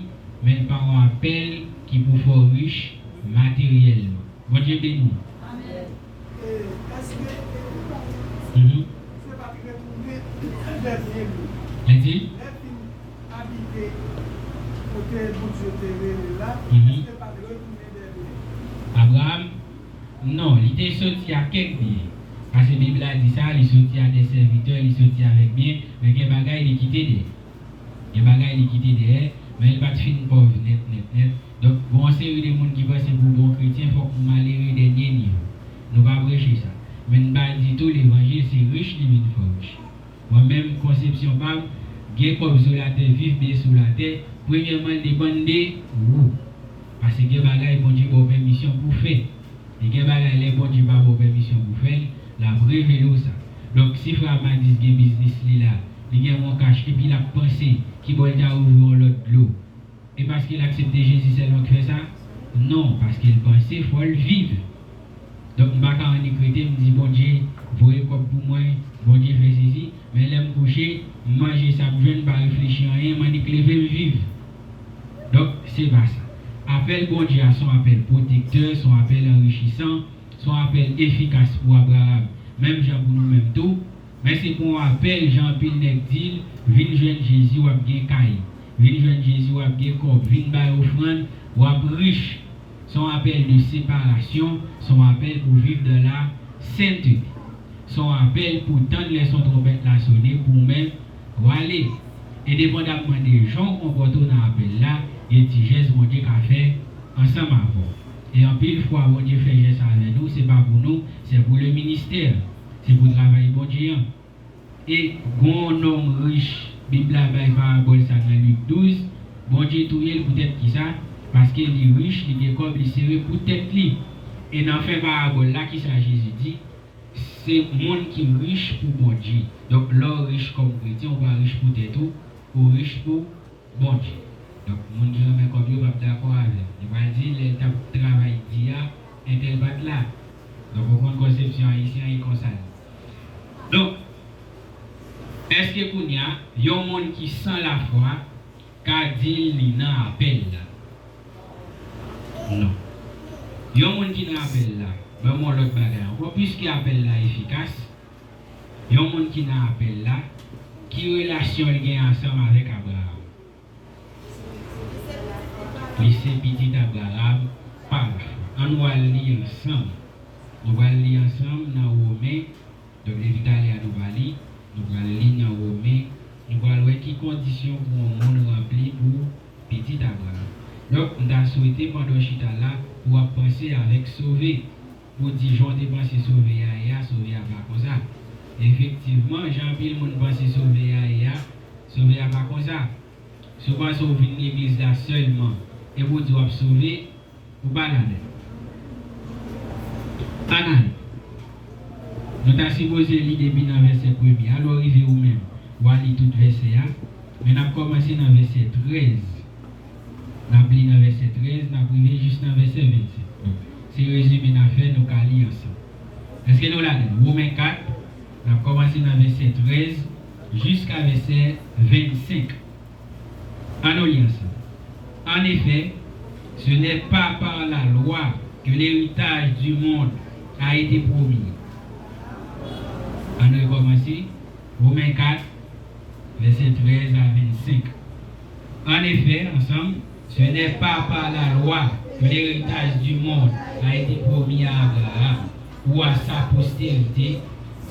men l pa yon apèl ki pou fè w rich materyèlman. Bondye beni w. Amèn. E, èske, mhm, se pa t retounen dènye li? Li di? Lè fin abite kote Bondye te rele l la, mhm, èske pa t retounen dènye li? Abraram, non, li te soti ak kèk byen. Paske Bib la di sa, li soti ak de sèvitè, li soti avèk byen, men gen bagay li kite dèyè. Gen bagay li kite dèyè, men li pa t fin pòv nèt, nèt, nèt. Donk, gen yon seri de moun ki panse pou w bon kretyen, fòk ou malere dènye nivo. Nou pa preche sa. Men n pa di tou levanjil se rich li vin fè w rich. Mwen menm, konsepsyon pa m, gen kòb sou latè, viv byen sou latè, premyèman, l depann de ou. Paske gen bagay Bondye ba w pèmisyon pou w fè. E gen bagay, lè Bondye pa ba w pèmisyon pou w fè l, l ap revele w sa. Donk, si frè Amadis gen biznis li la, li gen yon kach, epi l ap panse ki bò l ta ouvri yon lòt dlo, e paske l aksepte Jezi sèlman k fè sa? Non, paske l panse fò l viv. Donk, m pa ka annik rete, m di, Bondye voye kòb pou mwen, Bondye fè sesi, men lè m kouche, m manje sa m jwenn, m pa reflechi anyen, m annik leve, m viv. Donk, se pa sa. Apèl Bondye a se yon apèl pwotektè, se yon apèl anrichisan, se yon apèl efikas pou Abraram, menm jan pou nou menm tou. Men se pa yon apèl, jan anpil nèg di l, vin jwenn Jezi, w ap gen kay. Vin jwenn Jezi, w ap gen kòb. Vin bay ofrann, w ap rich. Se yon apèl de separasyon, se yon apèl pou viv dans la sainteté. Se yon apèl pou tann lè son twonpèt la sone pou w menm w ale. Endepandamman de jan w konpòte w nan apèl la, gen ti jès Bondye ka fè ansanm avè w. E anpil fwa, Bondye fè jès avè nou, se pa pou nou, se pou le ministè, se pou travay Bondye an. E gen yon nonm rich, Bib la bay parabòl sa nan Lik douz, Bondye touye l poutèt ki sa? Paske li rich, li gen kòb, li sere poutèt li. E nan fen parabòl la, ki sa Jezi di? Se moun ki rich pou Bondye. Donk, lè w rich kòm kretyen, ou pa rich pou tèt ou, ou rich pou Bondye. Donk, moun ki renmen kòb yo p ap dakò avè m. Yo pral di, lè l t ap travay di a, entèl pa t la. Donk, ou konn konsepsyon ayisyen an, e konsa l ye. Donk, èske kounye a, yon moun ki san lafwa ka di li nan apèl la? Non. Yon moun ki nan apèl la, ban m yon lòt bagay ankò, piske apèl la efikas, yon moun ki nan apèl la, ki relasyon l gen ansanm avèk Abraram? Li se pitit Abraram pa lafwa. Ann nou al li ansanm. Nou pral li ansanm nan Women. Donk, depi talè a nou pa li, nou pral li nan Women, nou pral wè ki kondisyon pou yon moun ranpli pou pitit Abraram. Donk, m ta swete pandan w chita la, pou w ap panse avèk sove, pou w di jan w te panse sove a ye a, sove a pa konsa. Efektivman, jan anpil moun panse sove a ye a, sove a pa konsa. Si w panse w vin legliz la sèlman, epi w di w ap sove, ou pa ladan. Ann ale. Nou ta sipoze li depi nan vèsè premye a. Lè w rive ou menm, w a li tout vèsè a. Men n ap kòmanse nan vèsè trèz. N ap li nan vèsè trèz, n ap rive jis nan vèsè vennsenk. Donk, se rezime n a fè, nou ka li ansanm. Èske nou ladan? Women kat, n ap kòmanse nan vèsè trèz jiska vèsè vennsenk. Ann nou li ansanm. En effet, ce n'est pas par la loi que l'héritage du monde a été promis. Ann rekòmanse. Women kat, vèsè trèz a vennsenk. En effet, ansanm, ce n'est pas par la loi que l'héritage du monde a été promis à Abraham ou à sa postérité,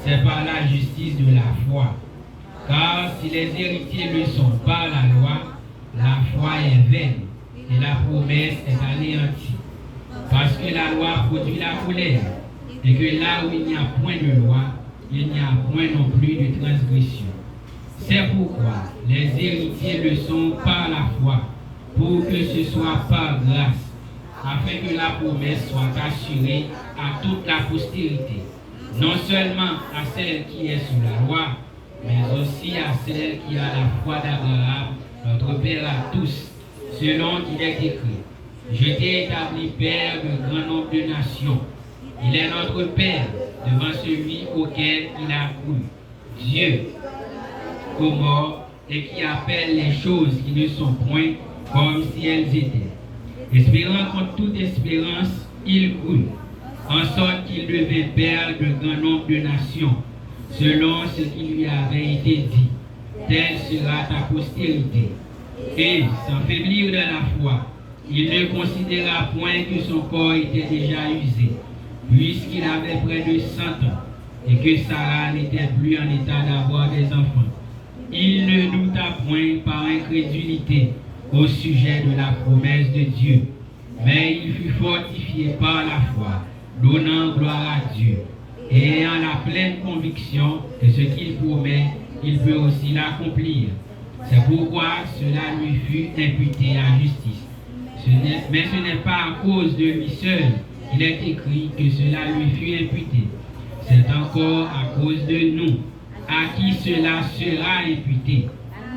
c'est par la justice de la foi. Car si les héritiers le sont par la loi, la foi est vaine et la promesse est anéantie. Parce que la loi produit la colère, et que là où il n'y a point de loi, il n'y a point non plus de transgression. C'est pourquoi les héritiers le sont par la foi, pour que ce soit par grâce, afin que la promesse soit assurée à toute la postérité, non seulement à celle qui est sous la loi, mais aussi à celle qui a la foi d'Abraham, notre père à tous, selon qu'il est écrit, je t'ai établi père d'un grand nombre de nations. Il est notre père devant celui auquel il a cru. Dieu, aux morts et qui appelle les choses qui ne sont point comme si elles étaient. Espérant contre toute espérance, il crut, en sorte qu'il devint père d'un grand nombre de nations, selon ce qui lui avait été dit, telle sera ta postérité. Et, sans faiblir dans la foi, il ne considéra point que son corps était déjà usé, puisqu'il avait près de cent ans, et que Sarah n'était plus en état d'avoir des enfants. Il ne douta point par incrédulité au sujet de la promesse de Dieu, mais il fut fortifié par la foi, donnant gloire à Dieu, et ayant la pleine conviction que ce qu'il promet, il peut aussi l'accomplir. C'est pourquoi cela lui fut imputé à justice. Ce n'est- mais ce n'est pas à cause de lui seul qu'il est écrit que cela lui fut imputé. C'est encore à cause de nous, à qui cela sera imputé,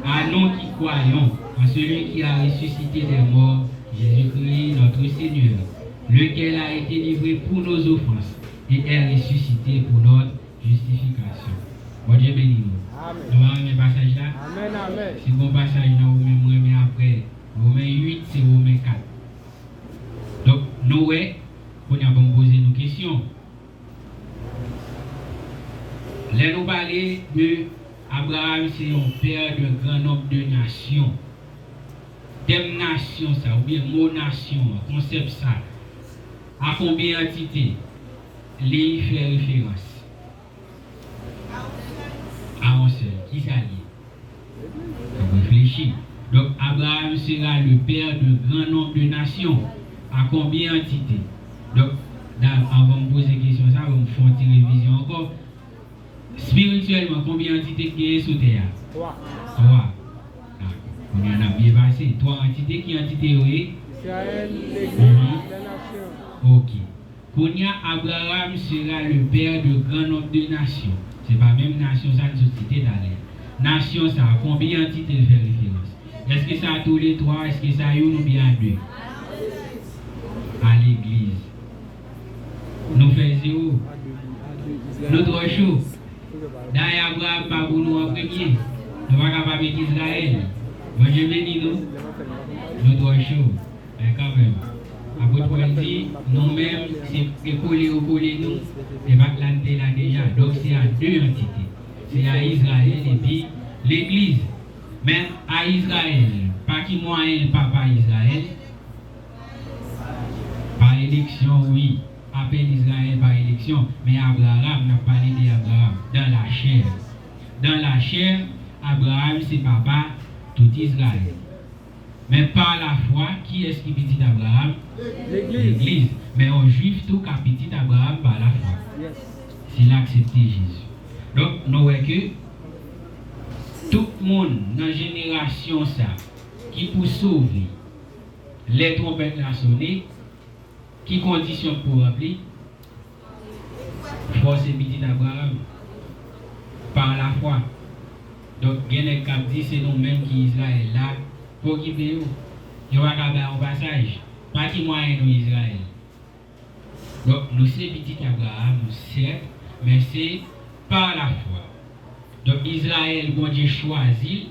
à nous qui croyons en celui qui a ressuscité des morts, Jésus-Christ notre Seigneur, lequel a été livré pour nos offenses et est ressuscité pour notre justification. Bondye beni nou. Amen. Nou pa renmen pasaj la? Amen, amen. Si gon pasaj nan Women m renmen apre Women uit, se Women kat. Nou wè, kounye a ban m poze nou kesyon. Lè nou pale de Abraham, se yon pè de gran nonb de nasyon. Tèm nasyon sa, oubyen mo nasyon an, konsèp sa, a konbyen antite li fè referans? A yon sèl. Kisa l ye? Fòk reflechi. Donk, Abraham sera le père de grand nombre de nations. A konbyen antite? Donk, da, anvan m poze kesyon sa, ban m fè yon ti revizyon ankò. Espirityèlman, konbyen antite k genyen sou tè a? Twa. Twa. Dakò. Kounye a n ap byen pase. Twa antite, ki antite yo ye? Izrayèl, legliz, mhm, lè nasyon. Ok. Kounye a, Abraham sera le père de grand nombre de nations. Se pa menm nasyon sa n sot site talè. Nasyon sa a, konbyen antite l fè referans? Èske sa a tou le twa? Èske sa a youn oubyen a de? A legliz. Nou fè zewo. Nou twò cho. Dayè Abraham pa pou nou an premye. Nou pa ka pa met Izrayèl. Bondye beni nou. Nou twò cho. Men kanmenm, apot Pòl di, nou menm, se, se kole yo kole nou, se pa t la n te la deja. Donk, se a de antite. Se a Izrayèl epi legliz. Men, a Izrayèl, pa ki mwayen l pa pa Izrayèl? Pa eleksyon, wi. Apèl Izrayèl pa eleksyon. Men Abraham, n ap pale de Abraham, dans la chair. Dans la chair, Abraham se papa tout Izrayèl. Men pa lafwa, kiyès ki pitit Abraham? Legliz. Legliz. Men yon Jwif tou ka pitit Abraham pa lafwa. Yes. Si l aksepte Jezi. Donk, nou wè ke tout moun nan jenerasyon sa ki pou sove, lè twonpèt la sone, ki kondisyon k pou ranpli? Fò w se pitit Abraham. Pa lafwa. Donk, gen nèg k ap di se nou menm ki Izrayèl la, pa okipe yo. Yo pa ka ba w pasaj. Pa ki mwayen nou Izrayèl. Donk, nou se pitit Abraham, sèt, men se pa lafwa. Donk, Izrayèl, Bondye chwazi l.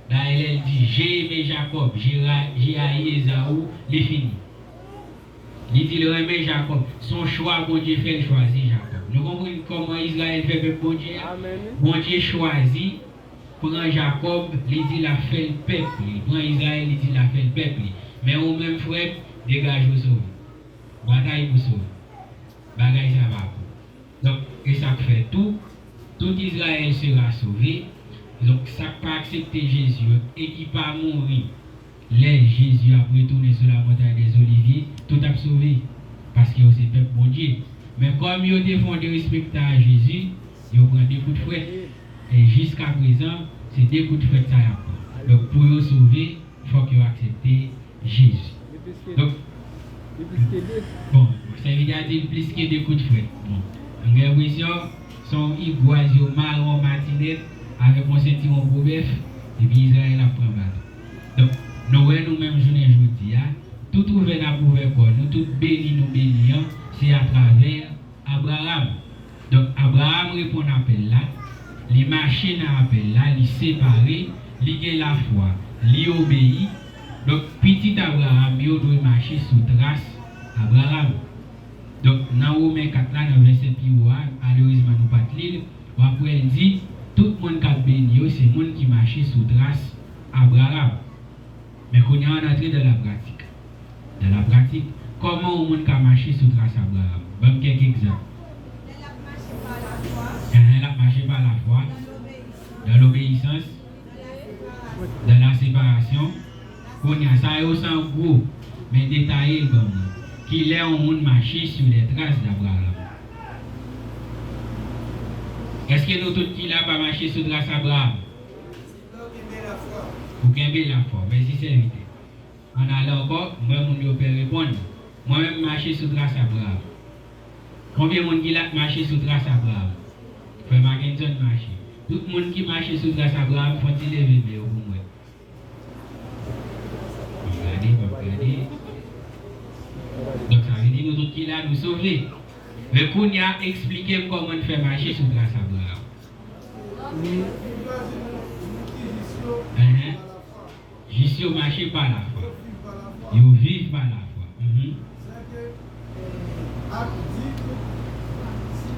Dayè, lè l di, j'ai aimé Jacob, j'ai ra-, j'ai haï Ésaü, li fini. Li di l renmen Jakòb. Se yon chwa Bondye fè, l chwazi Jakòb. Nou konprann kòman Izrayèl fè pèp Bondye a? Amèn. Bondye chwazi pran Jakòb, li di l ap fè l pèp li. Pran Izrayèl, li di l ap fè l pèp li. Men ou menm, frè m, degaje w sove. Batay pou sove. Bagay sa pa pou. Donk, e sa k fè tou, tout Izrayèl sera sove. Donk, sa k pa aksepte Jezi yo e ki pa mouri lè Jezi ap retounen sou la montagne des Oliviers, tout ap sove, paske yo se pèp Bondye. Men kòm yo te fè yon derespektan a Jezi, yo pran de kout frèt. E jiskaprezan, se de kout frèt sa y ap pran. Donk, pou yo sove, fòk yo aksepte Jezi. Li plis ke, donk, li plis ke de. Bon, sèvitè a di l plis ke de kout frèt. Bon, m gen enpresyon se yon igwaz yo mare yon matinèt avèk yon sentiwon gwo bèf, epi Izrayèl ap pran baton. Donk, nou wè nou menm jounen jodi a, tout ouvè n ap ouvè kò nou, tout beni nou beni an, se atravè Abraram. Donk, Abraram reponn apèl la, li mache nan apèl la, li separe, li gen lafwa, li obeyi. Donk, pitit Abraram yo dwe mache sou tras Abraram. Donk, nan Women kat la, nan vèsè pi wo a, malerezman nou pa t li l, w ap wè l di, tout moun k ap beni yo, se moun ki mache sou tras Abraram. Men kounye a, ann antre dans la pratique. Dans la pratique, kòman yon moun ka mache sou tras Abraram? Ban m kèk egzanp. Lè l ap mache pa lafwa. Enhen, l ap mache pa lafwa. Dans l'obéissance. Dans l'obéissance. Dans la séparation. Kounye a, sa yo se an gwo, men detaye l ban mwen. Kilè yon moun mache sur les traces d'Abraham? Èske nou tout ki la pa mache sou tras Abraram? Ou kenbe lafwa. Mèsi, sèvitè. Ann ale ankò, m wè moun yo pè reponn. Mwen menm, m mache sou tras Abraram. Konbyen moun ki la k mache sou tras Abraram? Frè Mackenson mache. Tout moun ki mache sou tras Abraram, fè yon ti leve men yo pou m wè. M ap gade, m ap gade. Donk, sa vle di nou tout ki la, nou sove. Men kounye a, eksplike m kòman n fè mache sou tras Abraram. Enhen. Jis yo mache pa lafwa. Yo viv pa lafwa. Mhm.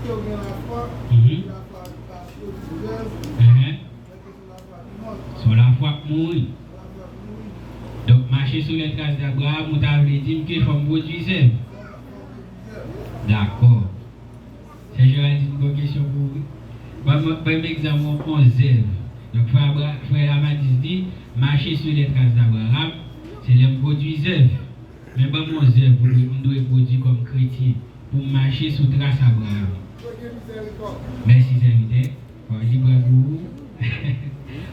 Mhm. Enhen. Se yon lafwa k mouri. Donk, mache sou lè tras d'Abraham, ou ta vle di m ke fò m pwodui zèv. Dakò. Sè Geraldine, gon kesyon pou ou wi. Ban m, ban m egzanp yon, yon zèv. Donk, frè Abra-, frè Amadis di, mache sou lè tras d'Abraham, se lè m pwodui zèv. Men ban m yon zèv pou m dwe pwodui kòm kretyen, pou m mache sou tras Abraham. Mèsi, sèvitè. Bon, li pran pou ou.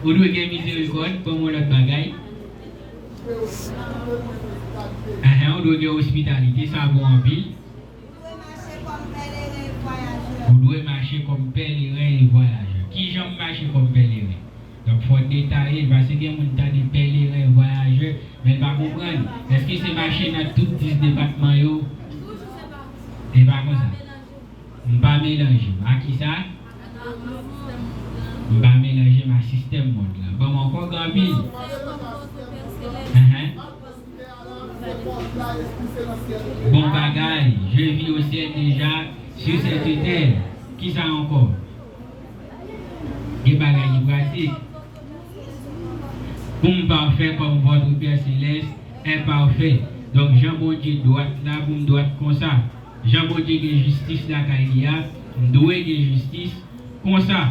Ou dwe gen mizerikòd, ban m yon lòt bagay. Enhen, ou dwe gen ospitalite, sa bon anpil. Ou dwe mache kòm pèleren e vwayajè. Ki jan m mache kòm pèleren? Donk, fò detaye l, paske gen moun tande pèleren, vwayajè, men l pa konprann. Èske se mache nan tout dis depatman yo? E pa konsa. M pa melanje m. A kisa? M pa melanje m a sistèm mond lan. Ban m ankò, gen anpil. Enhen. Bon bagay, je vis au ciel déjà sur cette terre. Kisa ankò? Gen bagay ki pratik. Pou m pafè kòm votre Père Céleste est parfait. Donk, jan Bondye dwat la, pou m dwat konsa. Jan Bondye gen jistis lakay li a, m dwe gen jistis konsa.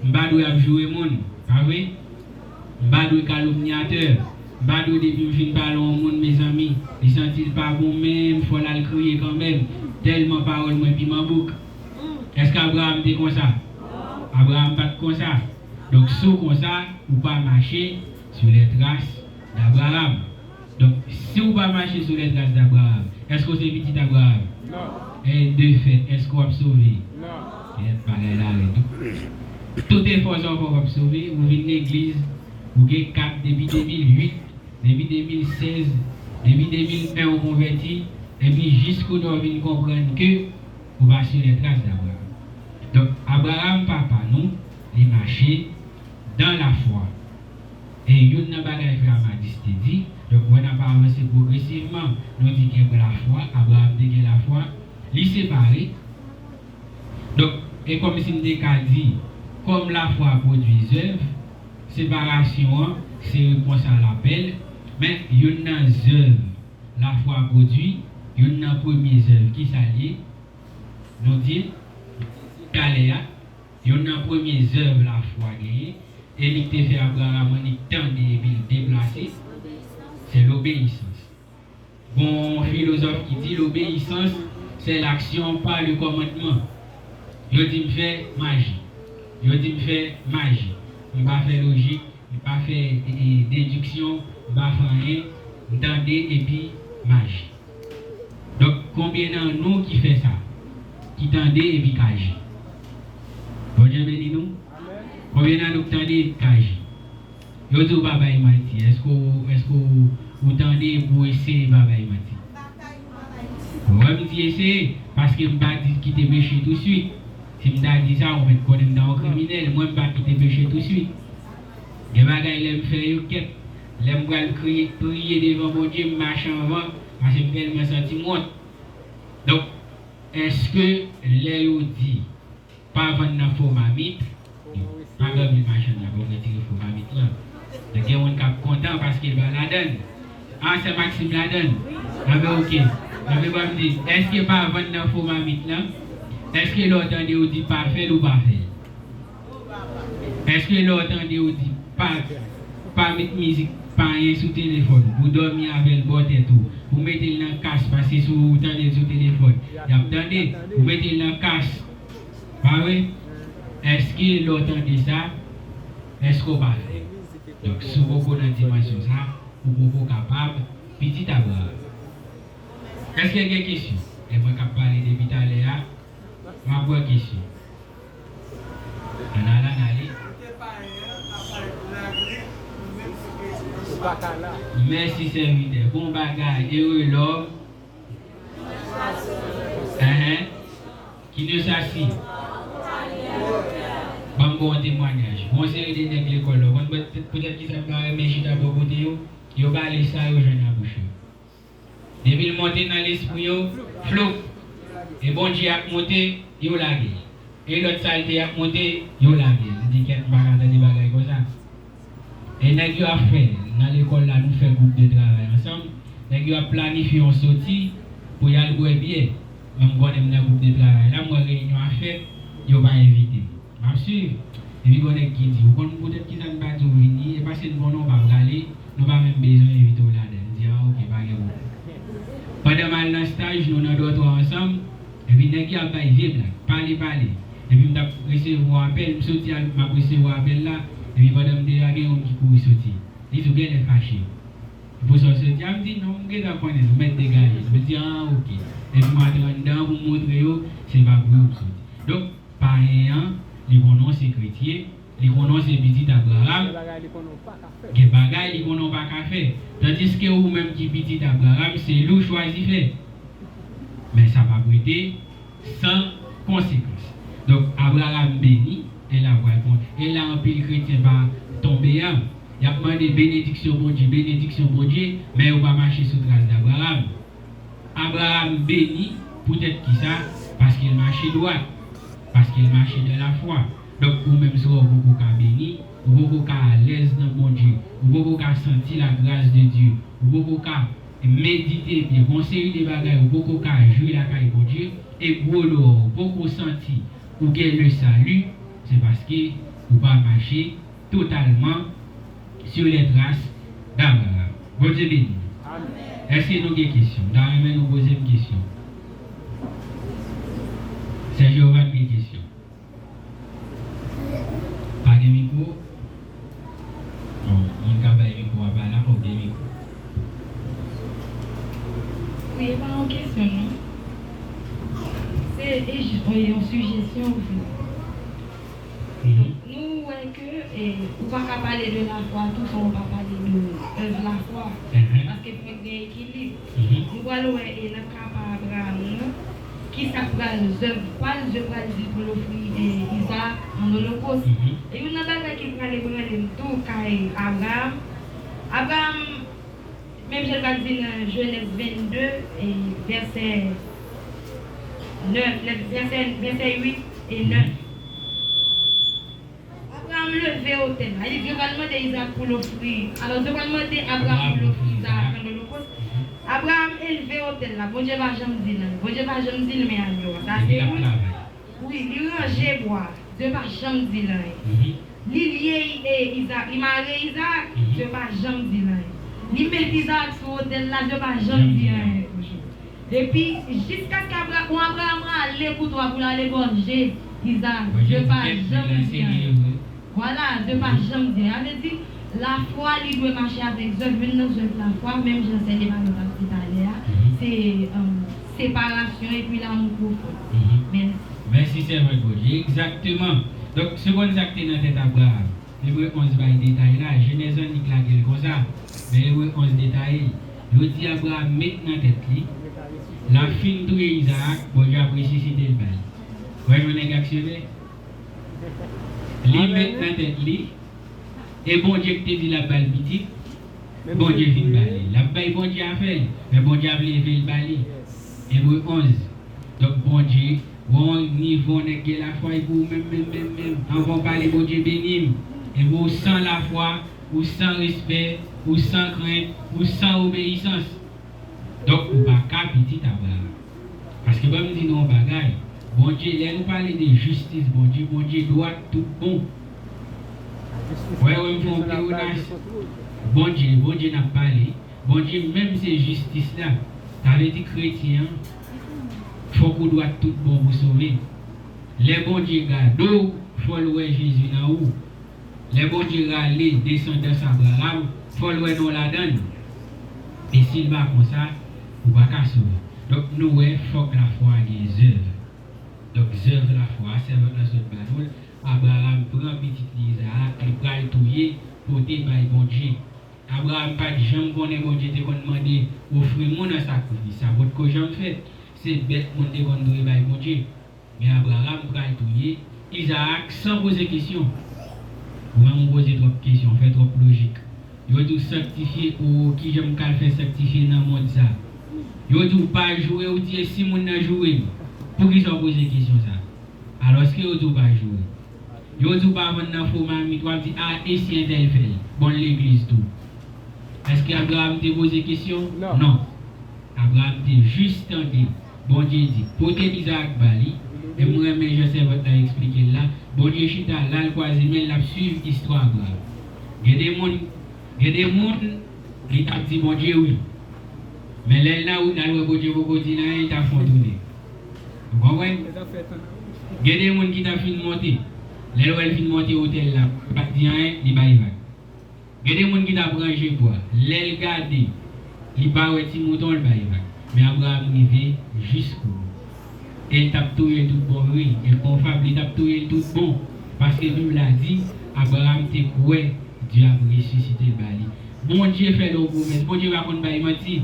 M pa dwe ap joure moun, pa vre? M pa dwe kalomnyatè. M pa dwe depi m fin pale yon moun, mezanmi, li santi l pa bon menm, fò l al kriye kanmenm, tèlman pawòl mwen piman bouk. Èske Abraram te konsa? Abraram pa t konsa. Donk, si w konsa, ou pa mache sou lè tras d'Abraram. Donk, si w pa mache sou lè tras d'Abraram, èske w se pitit Abraram? Non. E de fèt, èske w ap sove? Non. Kèt, bagay la rèd. Tout efò sa w fè, w ap sove, ou vin legliz, ou gen kat depi de mil uit, depi de mil sèz, depi de mil en ou konvèti, epi jis kounye a w vin konprann ke ou pa sou lè tras d'Abraram. Donk, Abraram, papa nou, li mache dans la foi. E youn nan bagay frè Amadis te di, donk, wè n ap avanse pwogresivman, nou di gen lafwa, Abraram te gen lafwa, li separe. Donk, e kòmsi m te ka di, kòm lafwa pwodui zèv, separasyon an se repons a lapèl, men youn nan zèv lafwa pwodui, youn nan premye zèv, kisa l ye? Nou di l talè a, youn nan premye zèv lafwa genyen, e li k te fè Abraram annik tande epi l deplase, se lobeyisans. Gon filozòf ki di, l'obéissance, c'est l'action par le commandement. Yo di m fè maji. Yo di m fè maji. M pa fè lojik, m pa fè, e, e, dediksyon, m pa fè anyen. M tande epi m aji. Donk, konbyen nan nou ki fè sa? Ki tande epi k aji? Bondye beni nou. Konbyen nan nou k tande epi k aji? Yo di w pa bay manti. Èske w, èske w, ou tande epi w eseye pa bay manti? Wè m di eseye, paske m pa di kite peche touswit. Si m ta di sa, ou mèt konnen m ta yon kriminèl. Mwen, m pa kite peche touswit. Gen bagay lè m fè yo, kèt, lè m pral kriye, priye devan Bondye, m mache anvan, paske m tèlman santi m wont. Donk, èske lè yo di, pa vann nan fo mamit, pa gen anpil machann la pou retire fo mamit lan. Donk, gen moun k ap kontan paske l pa ladann. Ah, sè Maxime ladann. Anben, oke. Anben, ban m di, èske pa vann nan fo mamit lan? Èske lè w tande yo di pa fè l, ou pa fè l? Èske lè w tande yo di pa, pa met mizik pa anyen sou telefòn, ou dòmi avè l bò tèt ou, ou mete l nan kas, paske si w tande l sou telefòn, y ap tande, ou mete l nan kas, pa vre? Èske lè w tande sa, èske w pa fè? Donk, si w poko nan dimansyon sa, ou poko kapab pitit Abraram. Èske gen kesyon? E mwen k ap pale depi talè a, m ap wè kesyon. Ann ale, ann ale. Mèsi, sèvitè. Bon bagay. Heureux l'homme. Enhen. Qui ne s'assit. Ban m ba w yon temwayaj. Gon seri de nèg lekòl la, ou konn poutèt, poutèt kisa m pa renmen chita bò kote yo? Yo bale sa yo jwenn nan bouch yo. Depi l monte nan lespri yo, floup. E Bondye ap monte, yo lage l. E lòt salte y ap monte, yo lage l. M di, kèt, m pa ka tande bagay konsa. E nèg yo ap fè, nan lekòl la, nou fè gwoup de travay ansanm. Nèg yo ap planifye yon soti pou y al bwè byè. Men m konnen m nan gwoup de travay la, m wè reyinyon ap fèt, yo pa envite m. M ap swiv. Epi gon nèg ki di, ou konn poutèt kisa n pa di w vini, e paske n konnen w pa prale, nou pa menm bezwen envite w ladan l. M di, a, oke, pa gen pwoblèm. Pandan m al nan staj, nou nan dòtwa ansanm, epi nèg yo ap bay vye blag, pale, pale. Epi m t ap resevwa apèl, m soti al, m ap resevwa apèl la, epi pandan m te la, gen youn ki kouri soti. Li di, w genlè fache. Pou sa w soti a, m di, non, m gentan konnen, nou mèt degaje. M di, a, oke. Epi m antre anndan pou m montre yo, se pa pou yo m soti. Donk, payen an, li konnen w se kretyen, li konnen w se pitit Abraram, gen bagay li konnen w pa ka fè. Tandiske ou menm ki pitit Abraram, se li w chwazi fè. Men sa p ap rete san konsekans. Donk, Abraram beni, e la pral pran. E la anpil kretyen pa tonbe an. Y ap mande benediksyon Bondye, benediksyon Bondye, men yo pa mache sou tras d Abraram. Abraram beni, poutèt kisa? Paske l mache dwat, paske l mache dans la foi. Donk, ou menm, si w poko ka beni, ou poko ka alèz nan Bondye, ou poko ka santi la grâce de Dieu, ou poko ka medite byen, gon seri de bagay, ou poko ka jwi lakay Bondye, e gwo lò, ou poko santi ou gen le salut, se paske ou pa mache totalman sur les traces d'Abraham. Bondye beni nou. Èske nou gen kesyon? M ta renmen nou poze m kesyon. Sè Jewova, n gen kesyon? Pa gen mikwo? Bon, moun k ap bay mikwo a pa la, fòk gen mikwo. Wi, e pa yon kesyon, non. Se, e jis yon, yon sijesyon, an fèt. Donk, nou wè ke, e, ou pa ka pale de lafwa tou san ou pa pale de èv lafwa. Paske fòk gen ekilib. Nou pral wè, e, nan ka pa Abraram nan, kisa k pral, zèv pa l, Dye pral di pou l ofri, e, Izaak an olokòs. E youn nan bagay ki pral ebranle m tou kay Abraram, Abraram, menm jan l pral di nan Jenèz vennde, e, vèsè nèf, vèsè, vèsè uit e nèf. Abraram leve otèl la. Li di, Dye pral mande Izaak pou l ofri. Alò, Dye pral mande Abraram pou l ofri Izaak an olokòs. Abraram elve otèl la. Bondye pa janm di l anyen. Bondye pa janm di l men agno a. Sa se youn. Wi, li ranje bwa. Dye pa janm di l anyen. Li lye, e, Izaak, li mare Izaak. Dye pa janm di l anyen. Li met Izaak sou otèl la. Dye pa janm di anyen toujou. Epi, jiskaske Abra-, bon, Abraram ale koutwa pou l al egòje Izaak. Dye pa janm di anyen. Vwala, Dye pa janm di anyen. Sa vle di, lafwa, li dwe mache avèk zèv, youn nan zèv lafwa, menm jan sè Levano t ap di talè a, se, um, separasyon epi lanmou pwofon. Mèsi. Mèsi, sèvant Bondye. Egzakteman. Donk, se konn sa k te nan tèt Abraram. Ebre onz bay detay la, Jenèz annik lage l konsa, men Ebre onz detaye l. Yo di Abraram met nan tèt li, l ap fin touye Izaak, Bondye ap resisite l ba li. Wè jan nèg aksyonè? Li met nan tèt li, e Bondye ki te di l ap ba l pitit, Bondye vin ba li. L ap bay Bondye afè l, men Bondye ap leve l ba li. Ebre onz. Donk, Bondye, wè yon nivo nèg gen lafwa, epi ou menm, menm, menm, menm, anvan w pale, Bondye beni m. Epi ou san lafwa, ou san respè, ou san krent, ou san obeyisans. Donk, ou pa ka pitit Abraram. Paske, ban m di nou yon bagay, Bondye, lè nou pale de jistis Bondye, Bondye dwat tout bon. Wè, wè, m fè yon pleonaj. Bondye, Bondye n ap pale. Bondye menm se jistis la. Sa vle di kretyen an, fòk ou dwat tout bon pou sove. Lè Bondye gade w, fò l wè Jezi nan ou. Lè Bondye rale desandans Abraram, fò l wè non w ladan l. E si l pa konsa, ou pa ka sove. Donk, nou wè, fòk lafwa gen zèv. Donk, zèv lafwa, sèvant lan sot ba nou l, Abraram pran pitit li Izaak, li pral touye, pote bay Bondye. Abraram pa t janm konnen Bondye te konn mande, ofri moun an sakrifis. Sa potko janm fèt. Se bèt moun te konn touye bay Bondye. Men Abraram pral touye Izaak san poze kesyon. Ou menm ou poze twòp kesyon, w fè twòp lojik. Yo di w sanktifye, o, kijan m ka fè sanktifye nan mond sa? Yo di w pa joure, ou di e si moun nan joure m? Poukisa w poze kesyon sa? Alòske yo di w pa joure. Yo di w pa vann nan fo mamit, w ap di, a, e si entèl fè l? Bon, l legliz tou. Èske Abraram te poze kesyon? Non. Non. Abraram te jis tande. Bondye di, pote Izarak ba li. E m renmen jan sèvant la eksplike l la. Bondye chita la, l kwaze men l, l ap swiv istwa Abraram. Gen de moun, gen de moun, li t ap di Bondye wi. Men lè l nan wout la, l wè Bondye poko di l anyen, li t ap fè yon tounen. Ou konprann? Gen de moun ki t ap fin monte. Lè l wè l fin monte otèl la, li pa t di anyen, li bay vag. Gen de moun ki t ap ranje bwa. Lè l gade, li pa wè ti mouton, l bay vag. Men Abraram rive jiskobou. E l t ap touye l tout bon, wi. E bon fab, li t ap touye l tout bon. Paske Bib la di, Abraram te kwè Dye ap resisite l ba li. Bondye fè l yon pwomès. Bondye pa konn bay manti.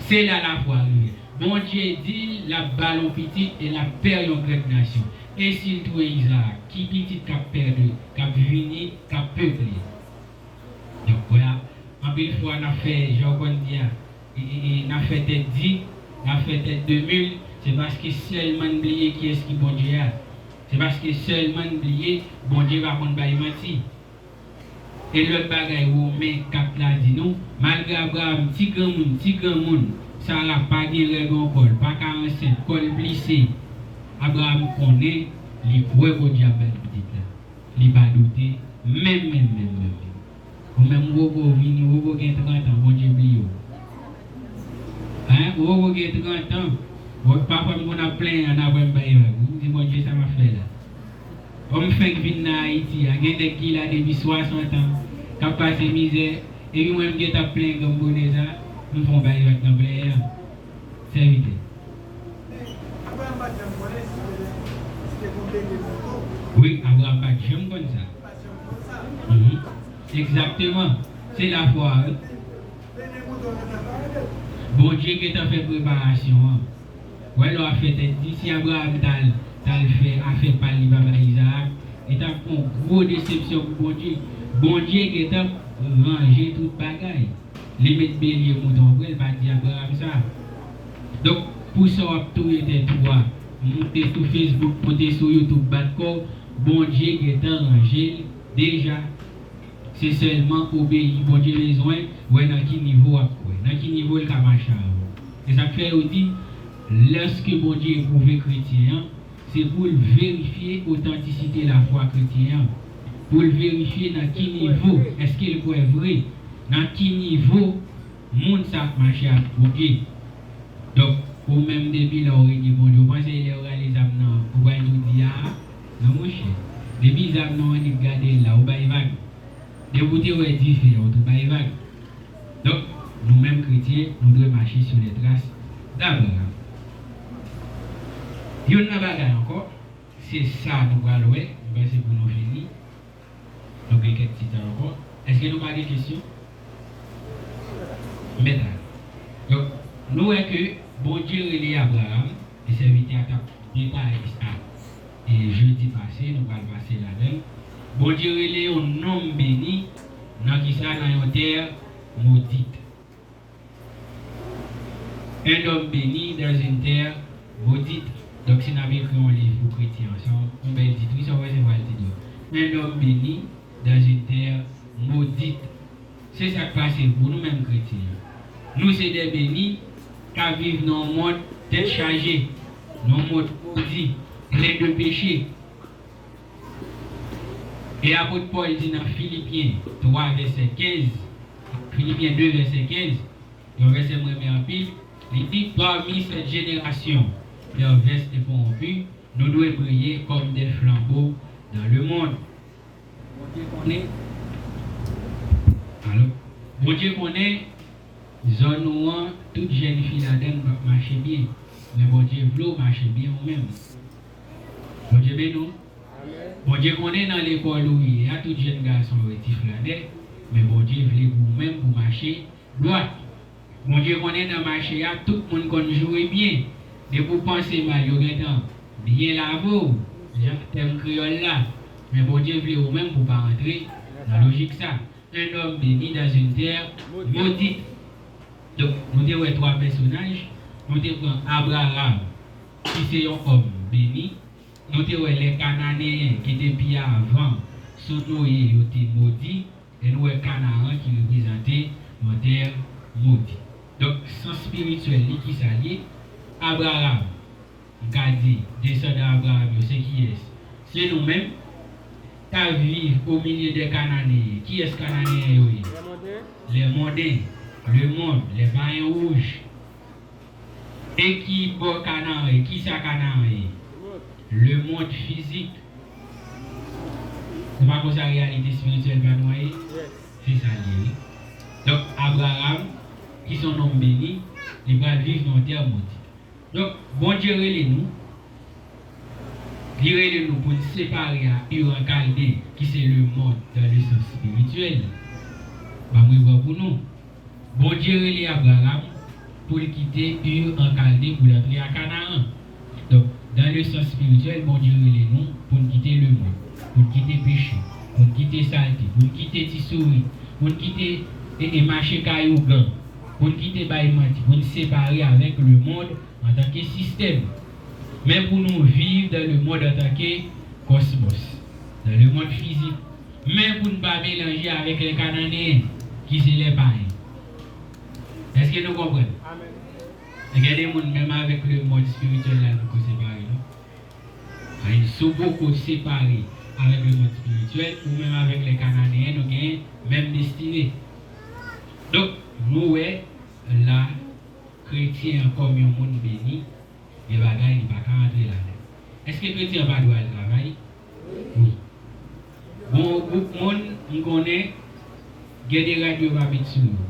Se la lafwa rive. Bondye di l ap ba l yon pitit e l ap pè yon grande nasyon. E si l touye Izarak, ki pitit k ap pèdi, k ap vini, k ap peple? Donk, wè, anpil fwa n ap fè, jan w konn di a, e, e, e, n ap fè tèt di, n ap fè tèt de mil, se paske sèlman n bliye kiyès ki Bondye a. Se paske sèlman n bliye Bondye pa konn bay manti. E lòt bagay, Women kat la di nou, malgre Abraram ti granmoun, ti granmoun, Sara pa gen règ ankò, l pa ka ansent, kò l plise, Abraram konnen, li kwè Bondye ap ba l pitit la. Li pa doute, menm, menm, menm, menm, menm. Ou menm, ou poko vini, ou poko gen trant an, Bondye bliye w. Hein? Ou poko gen trant an. Bon, pafwa m konn ap plenyen ann apre m bay vag. M di, Bondye, sa m ap fè la? Bon, m fenk vin nan Ayiti a. Gen nèg ki la depi swasant an, k ap pase mizè. Epi mwen, m gentan ap plenyen granm bonè sa, m fè yon bay vag nan plenyen an. Sèvitè. Wi, Abraram pa t janm konn sa. Mhm. Egzakteman. Se lafwa a, wi. Bondye gentan fè preparasyon an. Wè lè w ap fè tèt di, si Abraram t al, t al fè afè pa l, li pa bay Izarak, li t ap yon gwo desepsyon pou Bondye. Bondye gentan ranje tout bagay. Li met belye mouton pre, l pa t di Abraram sa. Donk, pou sa w ap touye tèt ou a, moute sou Facebook, moute sou YouTube, bat kò w, Bondye gentan ranje l deja. Se sèlman obeyi Bondye bezwen, wè nan ki nivo w ap kwè, nan ki nivo l ka mache avè w. E sa k fè yo di, lèske Bondye epwouve kretyen an, se pou l verifye otantisite lafwa kretyen an, pou l verifye nan ki nivo, èske l kwè vre, nan ki nivo moun sa ap mache ak Bondye. Donk, ou menm depi lè w rele Bondye, ou panse lè yo rale zam nan, ou pral tou di a, non monchè. Depi zam nan annik gade l la, ou bay vag. Depi w te wè dife a, ou tou bay vag. Donk, nou menm kretyen, nou dwe mache sou lè tras d'Abraham. Youn nan bagay ankò, se sa nou pral wè, m panse pou nou fini. Nou gen kèk ti tan ankò. Èske nou pa gen kesyon? M mèt ale. Donk, nou wè ke Bondye rele Abraram, e sèvitè a t ap detaye sa. E jedi pase, nou pral pase ladan l. Bondye rele yon nonm beni nan kisa? Nan yon tè modit. Un homme béni dans une terre maudite. Donk, si n ap ekri yon liv pou kretyen an, se yon, yon bèl tit, wi, sa w wè, se pral tit, wi. Un homme béni dans une terre maudite. Se sa k pase pou nou menm kretyen an. Nou se de beni k ap viv nan yon mond tèt chaje, nan yon mond modi, plen de peche. E apot Pòl di nan Filipyen twa vèsè kenz, Filipyen de vèsè kenz, yon vèsè m renmen anpil, li di, parmi cette génération perverse et corrompue, nous devons briller comme des flambeaux dans le monde. Bondye konnen. Alo? Bondye konnen zòn ou an, tout jèn fi ladan l p ap mache byen. Men Bondye vle w mache byen ou menm. Bondye beni w. Bondye konnen nan lekòl ou ye a, tout jèn gason yo ti flanè, men Bondye vle pou ou menm pou mache dwat. Bondye konnen nan mache a, tout moun konn joure byen. Depi w panse mal, yo gentan byen lave w, jan tèm kreyòl la. Men Bondye vle ou menm pou w pa rantre nan lojik sa. Un homme béni dans une terre maudite. Donk, nou te wè twa pèsonaj, nou te pran Abraram, ki se yon òm beni, Nou te wè lè Kananeyen ki te pi avan sou Noye yo te modi, e nou wè Kanaran ki reprezante yon tè modi. Donk, sans espirityèl li, ki sa l ye? Abraram, m ka di, desandan Abraram yo, se kiyès? Se nou menm. Ta viv o milye dè Kananeyen. Kiyès Kananeyen yo ye? Lè monden, le mond, lè payen wouj. E ki bò Kanaran ye? Kisa Kanaran ye? Le mond fizik. Se pa konsa reyalite espirityèl pa nou an ye? Se sa l ye, wi. Donk, Abraram, ki se yon nonm beni, li pral viv nan yon tè modi. Donk, Bondye rele nou. Li rele nou pou n separe a Ur an Kalde, ki se le mond dans le sens spirituel. Ban m repran pou nou. Bondye rele Abraram pou l kite Ur an Kalde pou l antre a Kanaran. Donk, dans le sens spirituel, Bondye rele nou pou n kite lemonn, pou n kite peche, pou n kite salte, pou n kite ti sourit, pou n kite e, e mache kay ougan, pou n kite bay manti, pou n separe avèk lemonn antanke sistèm, men pou nou viv dans le monde antanke kòsmòs, dans le monde fizik, men pou n pa melanje avèk lè Kananeyen, ki se lè payen. Èske nou konprann? Amèn. Gen de moun, menm avèk lemonn espirityèl la, nou ko separe, non? Anyen, si w poko separe avèk lemonn espirityèl, ou menm avèk lè Kananeyen, nou gen menm destine. Donk, nou wè la, kretyen an kòm yon moun beni, gen bagay li pa ka rantre ladan. Èske kretyen an pa dwe al travay? Wi. Bon, gwoup moun, m konnen, gen de rad yo pa met sou yo.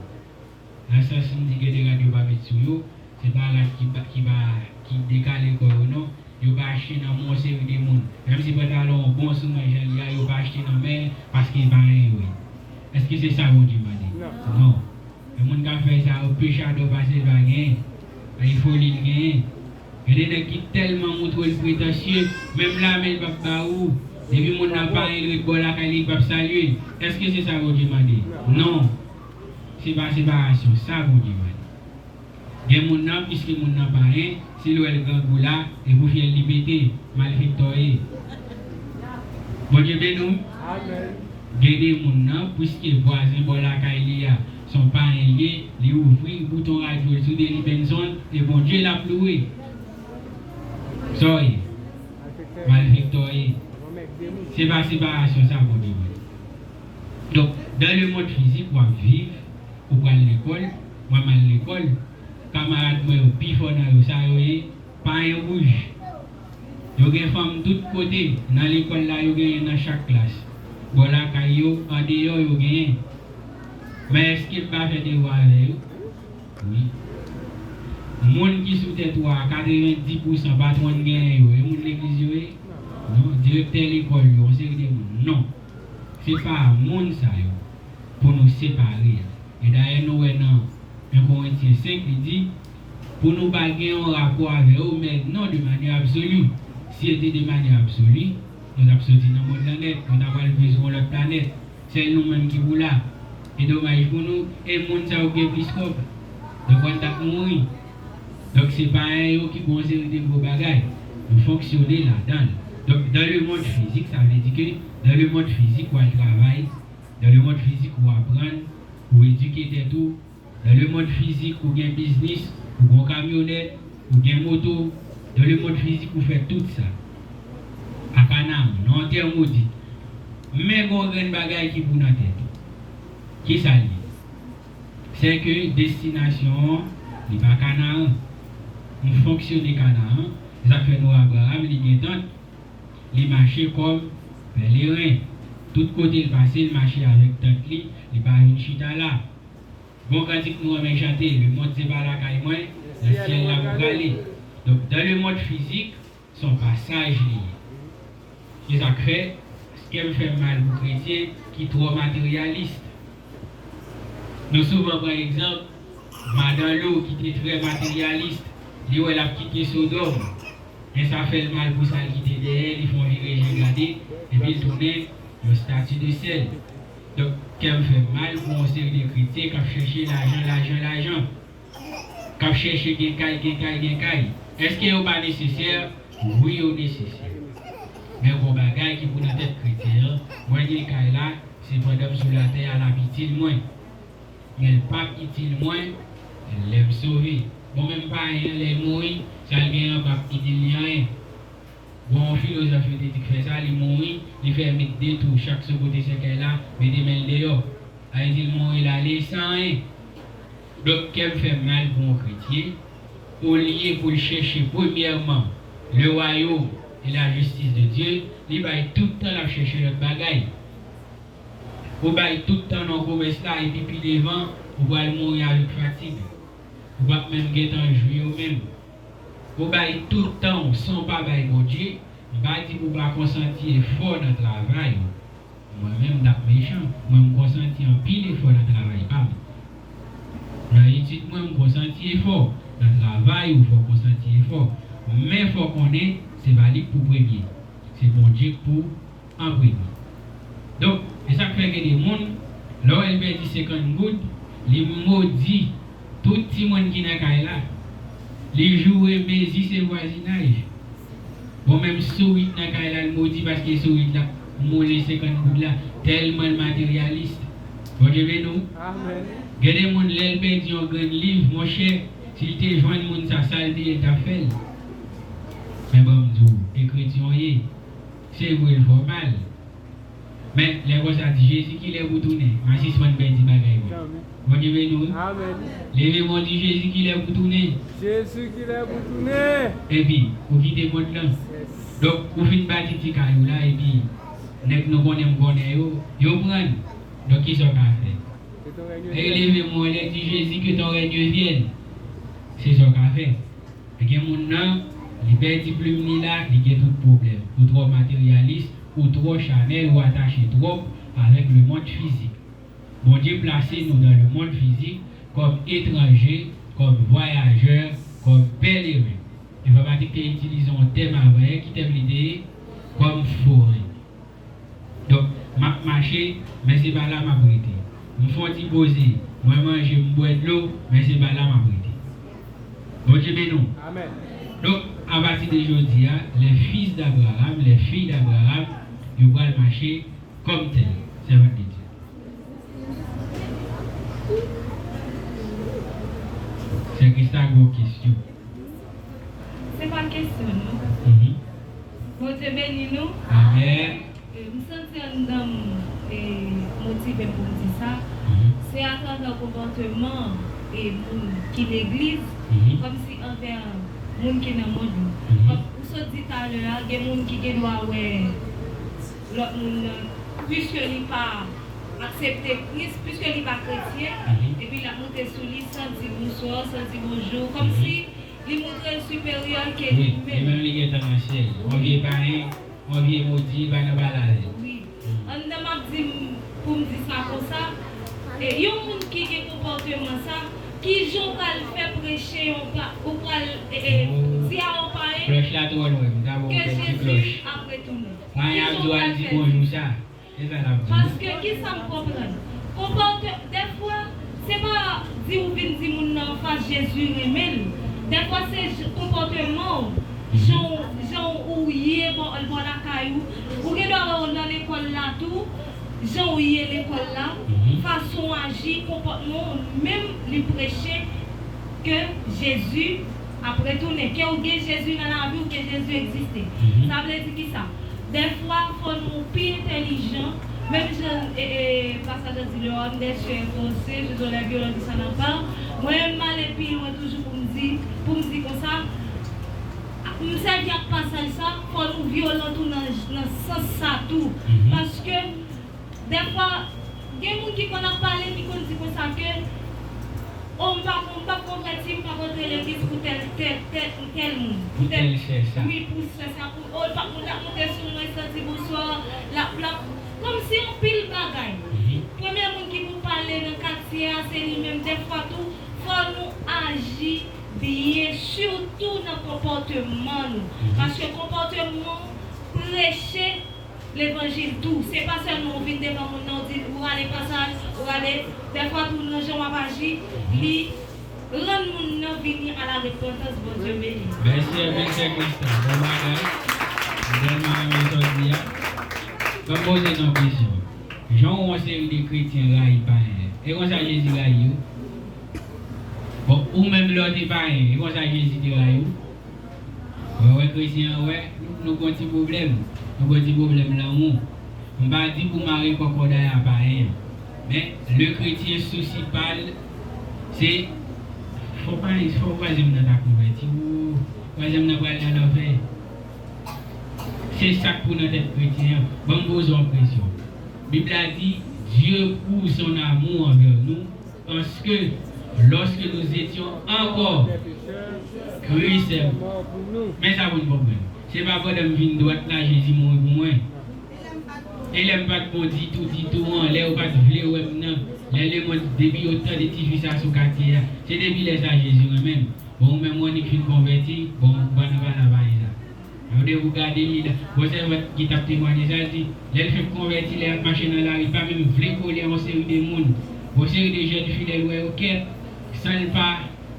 Nan sans m di gen de rad yo pa met sou yo, se pa rad ki pa, ki pa, ki dekale kò yo non. Yo pa achte nan men yon seri de moun. Menm si pantalon an bon sou mwen jan l ye a, yo pa achte nan men l paske e pa anyen yo ye. Èske se sa Bondye mande? Non. Non. E moun k ap fè sa yo, pechadò pase l pa genyen. E foli l genyen. Gen de nèg ki tèlman montre l pretansye, menm lamen l p ap ba ou. Depi moun nan pa anyen, l ret bò lakay li, li p ap salye l. Èske se sa Bondye mande? Non. Se pa separasyon sa Bondye mande. Gen moun nan, piske moun nan pa anyen, si l wè l grangou la, e pou fyèl li pete, malfektè w ye. Bondye beni w. Amèn. Gen de moun nan, piske vwazen bò lakay li a, se yon payen l ye, li ouvri bouton radyo l sou Deli Benson, e Bondye l ap louwe. Sa w ye? Malfektè w ye. Se pa separasyon sa Bondye vle. Donk, dans le monde physique, w ap viv, ou pral lekòl, mwen m al lekòl, kamarad mwen yo, pifò nan yo, sa yo ye, payen wouj. Yo gen fanm tout kote, nan lekòl la, yo genyen nan chak klas. Bò lakay yo, andeyò, yo genyen. Men èske m pa fè devwa avè yo? Wi. Moun ki sou tèt ou a, katrevenndis pousan patwòn genyen yo, e moun legliz yo ye? Non, direktè lekòl yo, yon seri de moun. Non. Se pa moun sa yo pou nou separe a. E dayè nou wè nan en Korentyen senk, li di, pou nou pa gen yon rapò avè yo, men non de manyè absoli. Si se te de manyè absoli, nou t ap soti nan mond lan nèt, nou ta pral viv sou yon lòt planèt. Sèl nou menm ki pou la. E domaj pou nou, e moun sa yo gen plis kòb. Donk, nou t ap mouri. Donk, se payen yo ki gon seri de gwo bagay. Nou fonksyone ladan l. Donk, dans le monde physique, sa vle di ke dans le monde physique, ou al travay. Dans le monde physique, ou aprann, ou edike tèt ou. Dans le monde physique, ou gen biznis, ou gon kamyonèt, ou gen moto. Dans le monde physique, ou fè tout sa. A Kanaran, nan yon tè modi. Men gon grenn bagay ki pou nan tèt ou. Kisa l ye? Se ke destinasyon an, li pa Kanaran. M fonksyone Kanaran, se sa k fè nou wè Abraram, li gen tant, li mache kòm pèleren. Tout kote l pase, l mache avèk tant li, li pa vin chita la. Gon kantik nou renmen chante, le mond se pa lakay mwen, nan syèl la m prale. Donk, dans le monde physique, se yon pasaj li ye. Se sa k fè, kè m fè m mal pou kretyen ki twò materyalis. Nou souvan pran egzanp Madan Lo ki te trè materyalis, li wè l ap kite Sodòm. Men sa fè l mal pou sa l kite dèyè, li fè yon vire je gade, epi l tounen yon stati de sèl. Donk, kè m fè m mal pou yon seri de kretyen k ap chèche lajan, lajan, lajan. K ap chèche gen kay, gen kay, gen kay. Èske yo pa nesesè? Wi, yo nesesè. Men gon bagay ki pou nan tèt kretyen an, mwen gen kay la, se pandan m sou latè a l ap itil mwen. Men l p ap itil mwen lè m sove. Bon, menm payen an, lè l mouri, sa l gen an p ap itil li anyen. Gon yon filozòf yo te di k fè sa, li mouri, li fè met de twou chak sou kote sèkèy la, mete men l deyò. Sa vle di l mouri l ale san anyen. Donk, kè m fè mal pou yon kretyen, olye pou l chèche premyèman le royaume et la justice de Dieu, li bay tout tan l ap chèche lòt bagay. Ou bay tout tan nan komès la, epi pi devan, ou pral mouri avèk fatig. Ou p ap menm gentan jwi yo menm. Ou bay tout tan w san w pa bay Bondye, m pa di pou w pa konsanti efò nan travay ou. Mwen menm, m t ap mechan. Mwen, m konsanti anpil efò nan travay pa m. Nan etid mwen, m konsanti efò. Nan travay ou, fò w konsanti efò. Men fò w konnen, se pa li k pou premye. Se Bondye k pou an premye. Donk, e sa k fè gen de moun, lè w wè l pèdi senkant goud, li modi tout timoun ki nan kay la. Li joure mezi se vwazinaj. Bon, menm sourit nan kay la, l modi paske sourit la moule senkant goud la, tèlman l materyalis. Bondye beni w. Amèn. Gen de moun, lè l pèdi yon grenn liv, monchè, si l te jwenn moun sa, sa l te ye, l t ap fè l. Men ban m di w, e kretyen w ye. Se vre, l fè w mal. Men, lè konsa, di, Jezi, kilè pou tounen? M a sispann pèdi bagay mwen. Bondye beni w, wi. Amèn. Leve men w, di, Jezi, kilè pou tounen? Jezi, kilè pou tounen? Epi, ou kite mond lan. Yes. Donk, ou fin bati ti kay ou la, epi, nèg nou konnen, m konnen yo, yo pran l. Donk, kisa w ka fè? Que ton règne vienne. E leve men w, lè di, Jezi, que ton règne vienne. Se sa w ka fè. Gen moun nan, li pèdi plim li la, li gen tout pwoblèm. Ou twò materyalis, ou twò chanèl, ou atache twòp avèk lemonn fizik. Bondye plase nou nan lemonn fizik kòm etranje, kòm vwayajè, kòm pèleren. Enfòmatik te itilize yon tèm avan yè, ki tèm li te ye? Kòm foren. Donk, m ap mache, men se pa la m ap rete. M fè yon ti poze, mwen manje, m bwè dlo, men se pa la m ap rete. Bondye beni w. Amèn. Donk, apati de jodi a, les fils d'Abraham, les filles d'Abraham, yo pral mache kòm tèl, sèvant de Dye. Sè Krista, gon kesyon. Se pa kesyon, non. Mhm. Bondye beni nou. Amèn. E, m santi anndan m, e, motive m pou m di sa. Mhm. Se atravè konpòteman, e, moun ki legliz, mhm, kòmsi anvè moun ki nan mond yo. Mhm. Kòm ou sot di talè a, gen moun ki gen dwa wè lòt moun nan, piske li pa aksepte Kris, piske li pa kretyen, mhm, epi l ap monte sou li san di bonswa, san di bonjou, kòmsi, mhm, li montre l siperyè ke li menm. Wi, li menm li gentan nan syèl. Yon vye payen, yon vye modi, li pa nan pale avè l. Wi. Mm. Anndan m ap di m, pou m di sa konsa, e, yon moun ki gen konpòteman sa, kijan w pral fè preche yon pa, ou pral, e, e, oh, di a yon payen, flòch la twò lwen, m ta ba w ke kèk ti Jezi flòch ap retounen. Payen ap di w al di bonjou sa. Se sa l ap di. Paske, kisa m konprann? Konpòte, dèfwa, se pa di ou vin di moun nan anfas Jezi renmen l. Dèfwa, se j-, konpòteman w, jan w, jan w ye bò, bò lakay ou. Ou gen dwa wè w nan lekòl la tou, jan w ye lekòl la, mhm, fason w aji, konpòtman w, menm li preche ke Jezi ap retounen, ke w gen Jezi nan lavi w, ke Jezi egziste. Mhm. Sa vle di kisa? Dèfwa, fò nou pi entèlijan, menm jan, e, e, pasaj la di, le homme des chairs et pensées, je donne la violence de sa nan pa. Mwen, m ale pi lwen toujou pou m di, pou m di konsa, m sèvi ak pasaj sa, fò nou vyolan tou nan, nan sans sa tou. Mhm. Paske, dèfwa, gen moun ki konn ap pale, ki konn di konsa ke, o, m pa, m p ap konvèti, m p ap rantre legliz pou tèl, tèl, tèl, tèl moun. Pou tèl sè sa. Wi, pou sè sa, pou, o, l p ap, l ap monte sou mwen san di bonswa, l ap, l ap, kòmsi anpil bagay. Mhm. Premye moun ki pou pale nan katye a, se li menm. Dèfwa tou, fò nou aji byen, sitou nan konpòteman nou. Mhm. Paske konpòteman w preche levanjil tou. Se pa sèlman ou vin devan moun nan, ou di, ou rale pasaj, ou rale, dèfwa tou nan jan w ap aji, li rann moun nan vini a la repantans. Bondye beni. Mèsi anpil, sè Krista. Bon bagay. M tèlman renmen sa w Jodi a, ban m poze nou yon kesyon. Jan w wè yon seri de kretyen rayi payen, e konsa Jezi rayi yo? Bon, ou menm lè w te payen, e konsa Jezi te rayi w? Wè, wè, kretyen an, wè, nou, nou gon ti pwoblèm. Nou gon ti pwoblèm lanmou. M pa di pou mare kòkòday a payen an. Men, le kretyen sousi pa l, se, fò payen, fò vwazen m nan ta konvèti. Ou, vwazen m nan pral nan lanfè. Se sa k pou nan tèt kretyen an. Ban m poze w yon kesyon. Bib la di, Dieu prouve son amour envers nous, parce que lorsque nous étions encore Christ est mort pour nous. Men sa pou n konprann. Se pa pandan m vin dwat la, Jezi mouri pou mwen. E lè m pa t bon ditou, ditou an, lè yo pa t vle wè m nan, lè lemonn, depi yo tande ti fi sa sou katye a, se depi lè sa Jezi renmen m. Bon, ou menm ou annik fin konvèti, bon, ou pa nan pale a payen sa. Ou depi w gade li la. Bon, sèvant ki t ap temwaye sa, l di, lè l fenk konvèti, lè l ap mache nan lari, l pa menm vle kole a yon seri de moun. Yon seri de jèn fi, lè l wè yo kèt, san l pa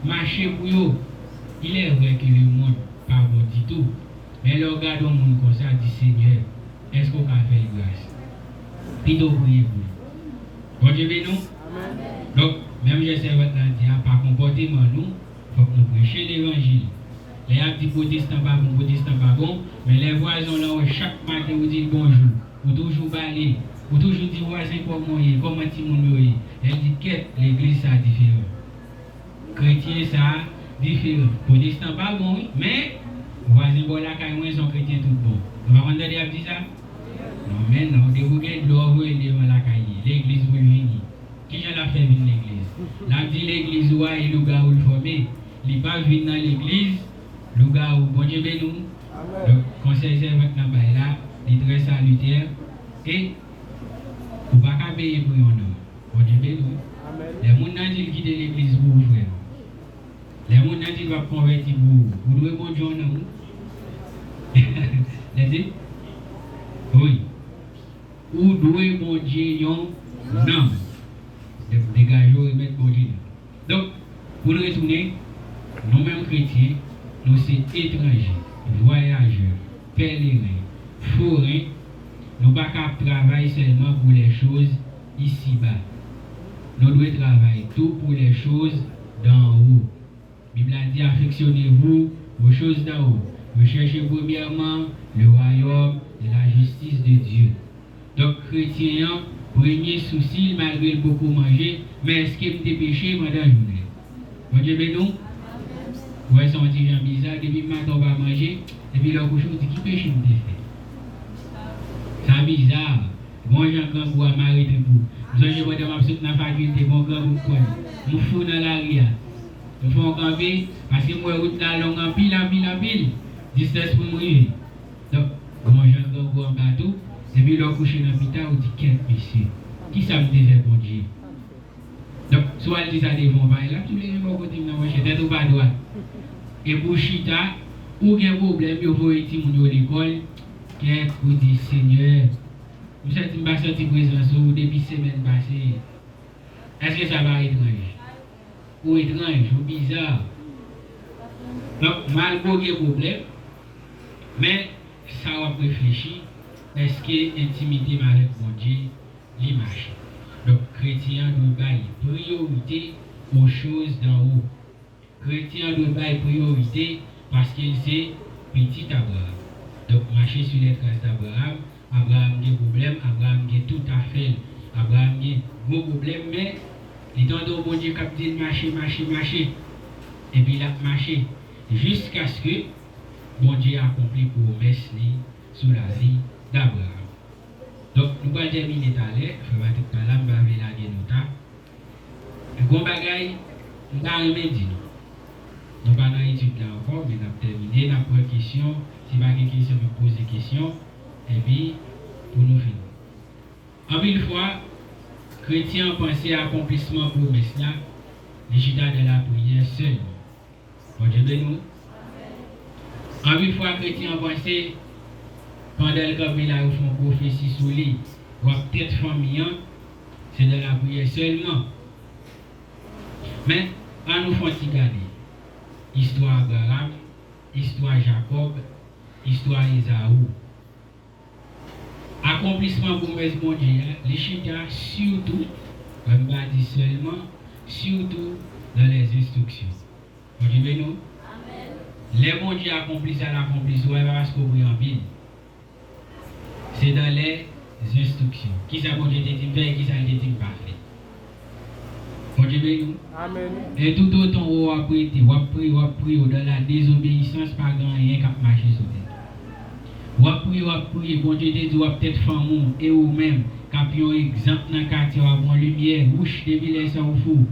mache pou yo. Il est vrai que le monde pa bon ditou. Men lè w gade yon moun konsa, di, Senyè, èske w ka fè l gras? Pito w priye pou li. Bondye beni w. Donk, menm jan sèvant la di a, pa konpòteman nou, fòk nou preche levanjil. Lè y ap di pwotestan pa bon, pwotestan pa bon, men lè vwazen w lan wè chak maten ou di l bonjou, ou toujou ba li, ou toujou di vwazen kòman w ye, kòman timoun yo ye, lè l di kèt, legliz sa diferan. Kretyen sa a diferan. Pwotestan pa bon wi, men vwazen bò lakay mwen se yon kretyen tout bon. Nou pa konn tande y ap di sa? Non, men non, depi w gen dlo w voye l devan lakay li, legliz pou l vini. Kijan l ap fè vin legliz? L ap di legliz ou a e lougawou l fòme. Li pa vin nan legliz, lougawou. Bondye beni w. Donk, konsèy sèvant nan bay la, li trè salitè. E ou pa ka peye pou yon nonm. Bondye beni w. Lè moun nan di l kite legliz pou ou, frè m. Lè moun nan di l p ap konvèti pou ou, ou dwe Bondye yon nonm wi. Lè di, wi. Ou dwe Bondye yon nonm. De-, degaje w remèt Bondye nonm. Donk, pou n retounen, nou menm kretyen, nou se etranje, vwayajè, pèleren, foren, nou pa ka ap travay sèlman pour les choses ici-bas. Nou dwe travay tou pour les choses d'en haut. Bib la di, affectionnez-vous aux choses d'en haut. Recherchez premièrement le royaume et la justice de Dieu. Donk, kretyen an, premye sousi l, malgre l poko manje, men èske m te peche pandan jounen? Bondye beni w. Ou wè, se yon ti jan biza, depi maten w pa manje, epi lè w kouche, w di, ki peche m te fè? Sa biza. Bon jan grangou a mare trip ou. M sonje pandan m ap sot nan fakilte, gon grangou m konn. M fou nan lari a. M fè yon kanpe, paske m wè wout la long anpil, anpil, anpil. Distans pou m rive. Donk, bon jan grangou anba tou. Epi lè w kouche nan pita, ou di, kèt mesye, kisa m te fè Bondye? Donk, si w al di sa devan yon payen, l ap di w leve bò kote m nan, monchè, tèt ou pa dwat. Epi w chita, ou gen pwoblèm, yo voye timoun yo lekòl, kèt, ou di, Senyè, m santi m pa santi prezans ou depi semèn pase. Èske sa pa etranj? Ou etranj, ou biza. Donk, malgre w gen pwoblèm, men sa w ap reflechi, èske entimite m avèk Bondye li mache. Donk, kretyen an dwe bay priyorite aux choses d'en haut. Kretyen an dwe bay priyorite paske l se pitit Abraram. Donk, mache sou lè tras d Abraram. Abraram gen pwoblèm, Abraram gen tout afè l. Abraram gen gwo pwoblèm, men li tande yon Bondye k ap di l mache, mache, mache. Epi l ap mache jiskaske Bondye akonpli pwomès li sou lavi d Abraram. Donk, nou pral tèmine talè. Frè Patrick pa la, m pa vle lage nou ta. Gon bagay m ta renmen di nou. Nou pa nan etid la ankò, men n ap tèmine, n ap pran kesyon. Si pa gen kesyon, m ap poze kesyon. Epi, pou nou fini. Anpil fwa, kretyen an panse akonplisman pwomès la, li chita nan lapriyè sèlman. Bondye beni w. Anpil fwa, kretyen an panse, pandan l kanpe la, yo fè yon pwofesi sou li, w ap tèt fanmi an, se nan lapriyè sèlman. Men, ann nou fè yon ti gade istwa Abraram, istwa Jakòb, istwa Ezaou. Akonplisman pwomès Bondye a, li chita sitou, m pa di sèlman, sitou dans les instructions. Bondye beni w. Lè Bondye akonpli sa l akonpli sou ou, e pa paske w priye anpil. Se dans les instructions. Kisa Bondye te di m fè e kisa l te di m pa fè. Bondye beni w. Amen. E toutotan w ap rete, w ap priye, w ap priye, w dans la désobéissance, pa gen anyen k ap mache sou tèt ou. W ap priye, w ap priye, Bondye te di w ap tèt fanm ou, e ou menm, k ap yon egzanp nan katye, w ap yon limyè, wouch, depi lè sa ou fou.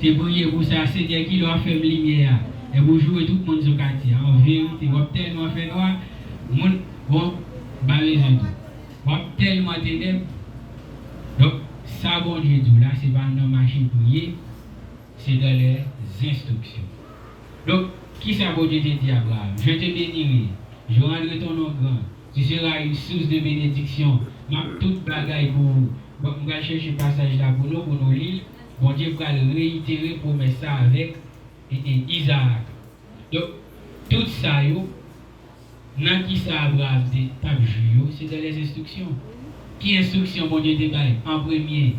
Se priye pou sa, Senyè, kilè w ap fè m limyè a? Epi w joure tout moun sou katye a. An verite, w ap tèlman fè nwa, moun, bon, m pa bezwen di w. W ap tèlman tenèb. Donk, sa Bondye di w la, se pa nan mache priye, se dans les instructions. Donk, kisa Bondye te di Abraram? Je te bénirai, je rendrai ton nom grand, tu seras une source de bénédiction. M ap tout bagay pou ou. Bon, m pral chèche pasaj la pou nou, pou nou li l. Bondye pral reyitere pwomès sa avèk, e, e, Izarak. Donk, tout sa yo, nan kisa Abraram te, t ap jwi yo, se dans les instructions. Ki enstriksyon Bondye te bay? An premye,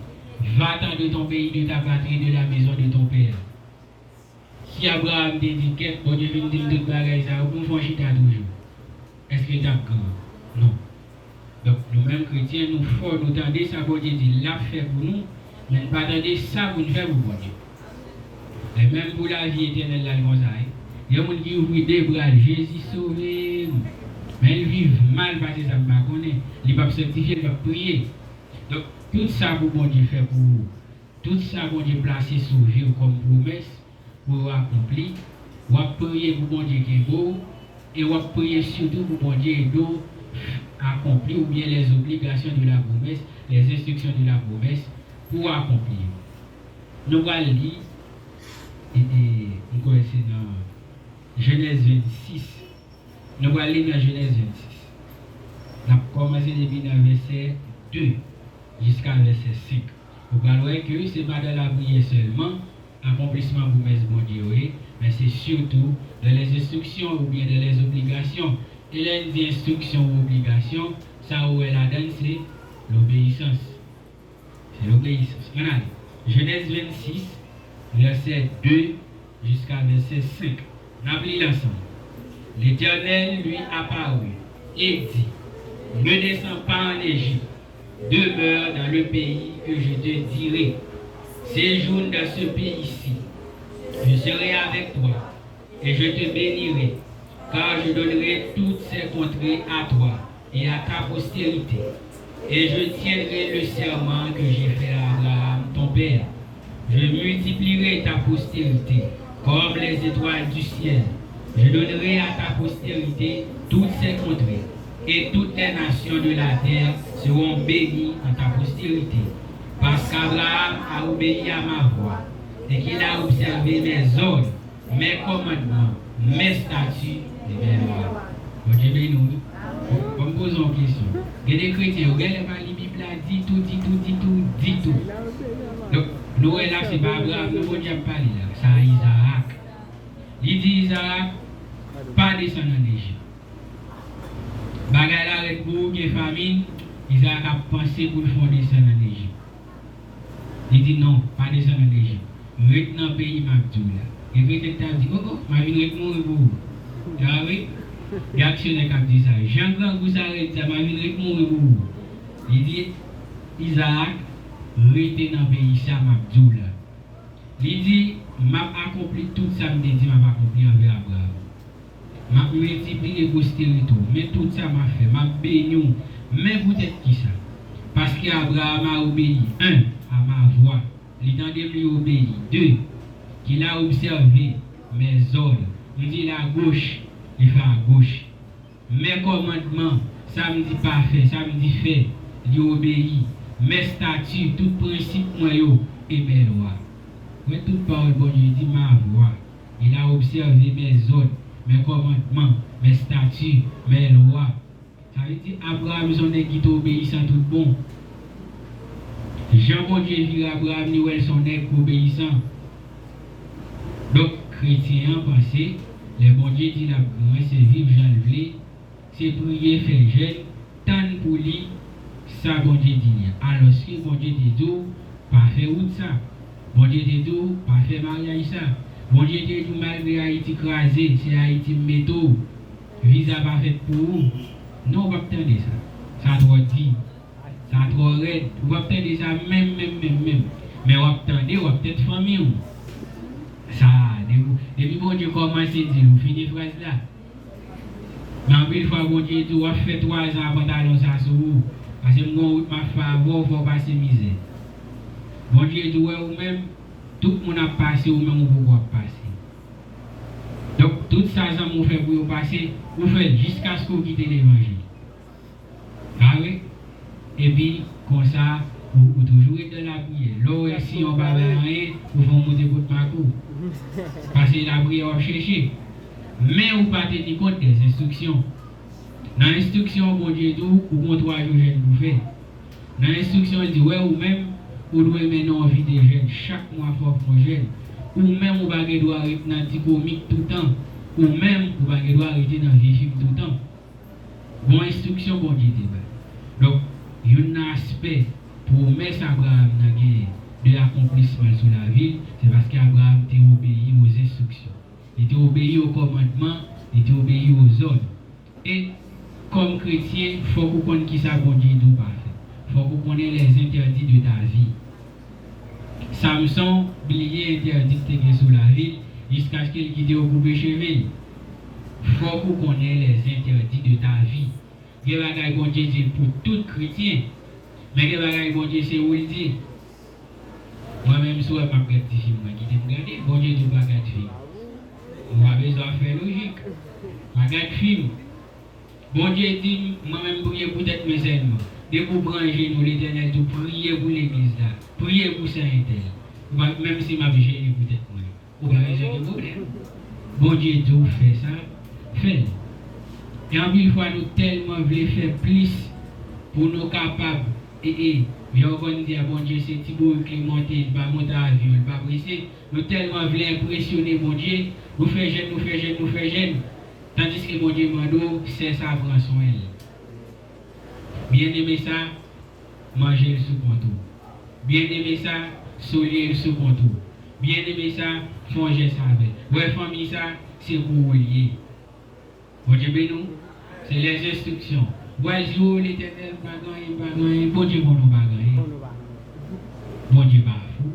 va-t'en de ton pays, de ta patrie, de la maison de ton père. Si Abraram te di, kèt, Bondye vin di m tout bagay sa yo, pou m fè yon chita toujou, èske l t ap gran? Non. Donk, nou menm kretyen, nou fò nou tande sa Bondye di l ap fè pou nou, men n pa tande sa pou n fè pou Bondye. E menm pou lavi etènèl la, l konsa, wi. Gen moun ki ouvri de bra l, Jezi sove m. Men l viv mal pase sa m pa konnen. Li p ap sanktifye, li p ap priye. Donk, tout sa pou Bondye fè pou ou, tout sa Bondye plase sou vi w kòm pwomès, pou yo akonpli. W ap priye pou Bondye kenbe w, e w ap priye sitou pou Bondye ede w akonpli oubyen les obligations de la promesse, les instructions de la promesse, pou w akonpli yo. Nou pral li, e, e, m kwè se nan Jenèz vennsis. Nou pral li nan Jenèz vennsis. N ap kòmanse depi nan vèsè de jiska vèsè senk. Ou pral wè ke se pa dans la priyè sèlman akonplisman pwomès Bondye yo ye, men se sitou dans les instructions oubyen dans les obligations. E lè n di enstriksyon ou obligasyon, sa ou wè ladan l se lobeyisans. Se lobeyisans. Ann ale. Jenèz vennsis, vèsè de jiska vèsè senk. N ap li l ansanm. L'Éternel lui apparut et dit, ne descends pas en Égypte, demeure dans le pays que je te dirai. Séjourne dans ce pays-ci. Je serai avec toi et je te bénirai, car je donnerai toutes ces contrées à toi et à ta postérité, et je tiendrai le serment que j'ai fait à Abraham, ton père. Je multiplierai ta postérité comme les étoiles du ciel. Je donnerai à ta postérité toutes ces contrées, et toutes les nations de la terre seront bénies en ta postérité. Parce qu'Abraham a obéi à ma voix, et qu'il a observé mes ordres, mes commandements, mes statuts et mes lois. Bondye beni w, wi. Bon, bon, m poze yon kesyon. Gen de kretyen, yo genlè pa li Bib la ditou, ditou, ditou, ditou. Donk, nou wè la, se pa Abraram non Bondye ap pale la. Sa a Izarak. Li di Izarak, pa desann ann Ejip. Bagay la rèd pou ou, gen famin, Izarak ap panse pou l fè w desann ann Ejip. Li di, non, pa desann ann Ejip. Ret nan peyi m ap di w la. Gen kretyen k t ap di, o, o, m a vin ret mouri pou ou. Sa vre? Gen aksyonè k ap di sa. Jan grangou sa rèd sa, m a vin ret mouri pou ou. Li di, Izarak, rete nan peyi sa m ap di w la. Li di, m ap akonpli tout sa m te di m ap akonpli anvè Abraram. M ap miltipliye posterite w, men tout sa m ap fè, m ap beni w. Men poutèt kisa? Parce que Abraham a obéi, un, à ma voix. Li tande m, li obeyi. Deux, qu'il a observé mes ordres. M di l agoch, li fè agoch. Mes commandements, sa m di pa fè, sa m di fè, li obeyi. Mes statuts, tout prensip mwen yo, et mes lois. Mwen tout pawòl Bondye di, ma voix. Il a observé mes ordres, mes commandements, mes statuts, mes lois. Sa vle di, Abraram se yon nèg ki te obeyisan tout bon. Jan Bondye vire Abraram, li wè l se yon nèg ki obeyisan. Donk, kretyen an panse, lè Bondye di l ap gran, se viv jan l vle, se priye, fè jèn, tann pou li sa Bondye di li a. Alòske Bondye te di w pa fè wout sa. Bondye te di w pa fè maryaj sa. Bondye te di w malgre Ayiti kraze, se Ayiti m mete w. Viza pa fèt pou ou. Non, w p ap tande sa. Sa twò di. Sa twò rèd. Ou p ap tande sa menm, menm, menm, menm. Men w ap tande, w ap tèt fanmi w. Sa, depi, depi Bondye kòmanse di l, ou fini fraz la. Men anpil fwa, Bondye di w, w ap fè twazan a pantalon sa sou ou. Paske m gon wout m ap fè avè w, fò w pase mizè. Bondye di w, wè ou menm, tout moun ap pase, ou menm ou poko ap pase. Donk, tout sa zanmi w fè pou yo pase, ou fè l jiskaske w kite levanjil. Pa vre? Epi, konsa, ou, ou toujou ret nan lapriyè. Lè w wè Siyon pa bay anyen, ou fè w monte kot Makou. Paske lapriyè w ap chèche. Men ou pa teni kont dè enstriksyon. Nan enstriksyon, Bondye di w, ou gon twa jou jèn pou fè. Nan enstriksyon, l di, wè ou menm, ou dwe mennen yon vi de jèn. Chak mwa, fò w fè yon jèn. Ou menm, ou pa gen dwa ret nan ti komik toutan. Ou menm, ou pa gen dwa rete nan vye fim toutan. Gon enstriksyon Bondye te bay. Donk, youn nan aspè pwomès Abraram nan genyen de akonplisman l sou lavi l, se paske Abraram te obeyi aux instructions. Li te obeyi o kòmandman, li te obeyi aux ordres. E, kòm kretyen, fòk ou konn kisa Bondye di w pa fè. Fòk ou konnen les interdits de ta vie. Samson bliye entèdi k te gen sou lavi l, jiskaske l kite yo koupe cheve l. Fòk ou konnen les interdits de ta vie. Gen bagay Bondye di l pou tout kretyen, men gen bagay Bondye se ou l di. Mwen menm, si w wè m ap gad ti fim, mwen kite m gade. Bondye di w pa gad fim. Ou pa bezwen ap fè lojik. Pa gad fim. Bondye di m, mwen menm, priye pou tèt mwen sèlman. Depi w pran jenou, Letènèl di w priye pou legliz la, priye pou sè entèl. Ou pa, menm si m ap jene pou tèt mwen, ou pa bezwen gen pwoblèm. Bondye di w fè sa, fè l. E anpil fwa, nou tèlman vle fè plis pou nou kapab, e, e, jan w konn di a, Bondye se ti bourik li monte, li pa monte avyon, li pa prese. Nou tèlman vle enpresyone Bondye, nou fè jèn, nou fè jèn, nou fè jèn. Tandiske Bondye mande w, sè sa pran swen l. Byeneme sa, manje l sou kont ou. Byeneme sa, souliye l sou kont ou. Byeneme sa, fè yon jès avè l. Wè fanmi sa, se pou ou l ye. Bondye beni w. Se les instructions. Ou pral di, o Letènèl, m pa gen anyen, m pa gen anyen. Bondye konn ou pa gen anyen. Bondye pa fou.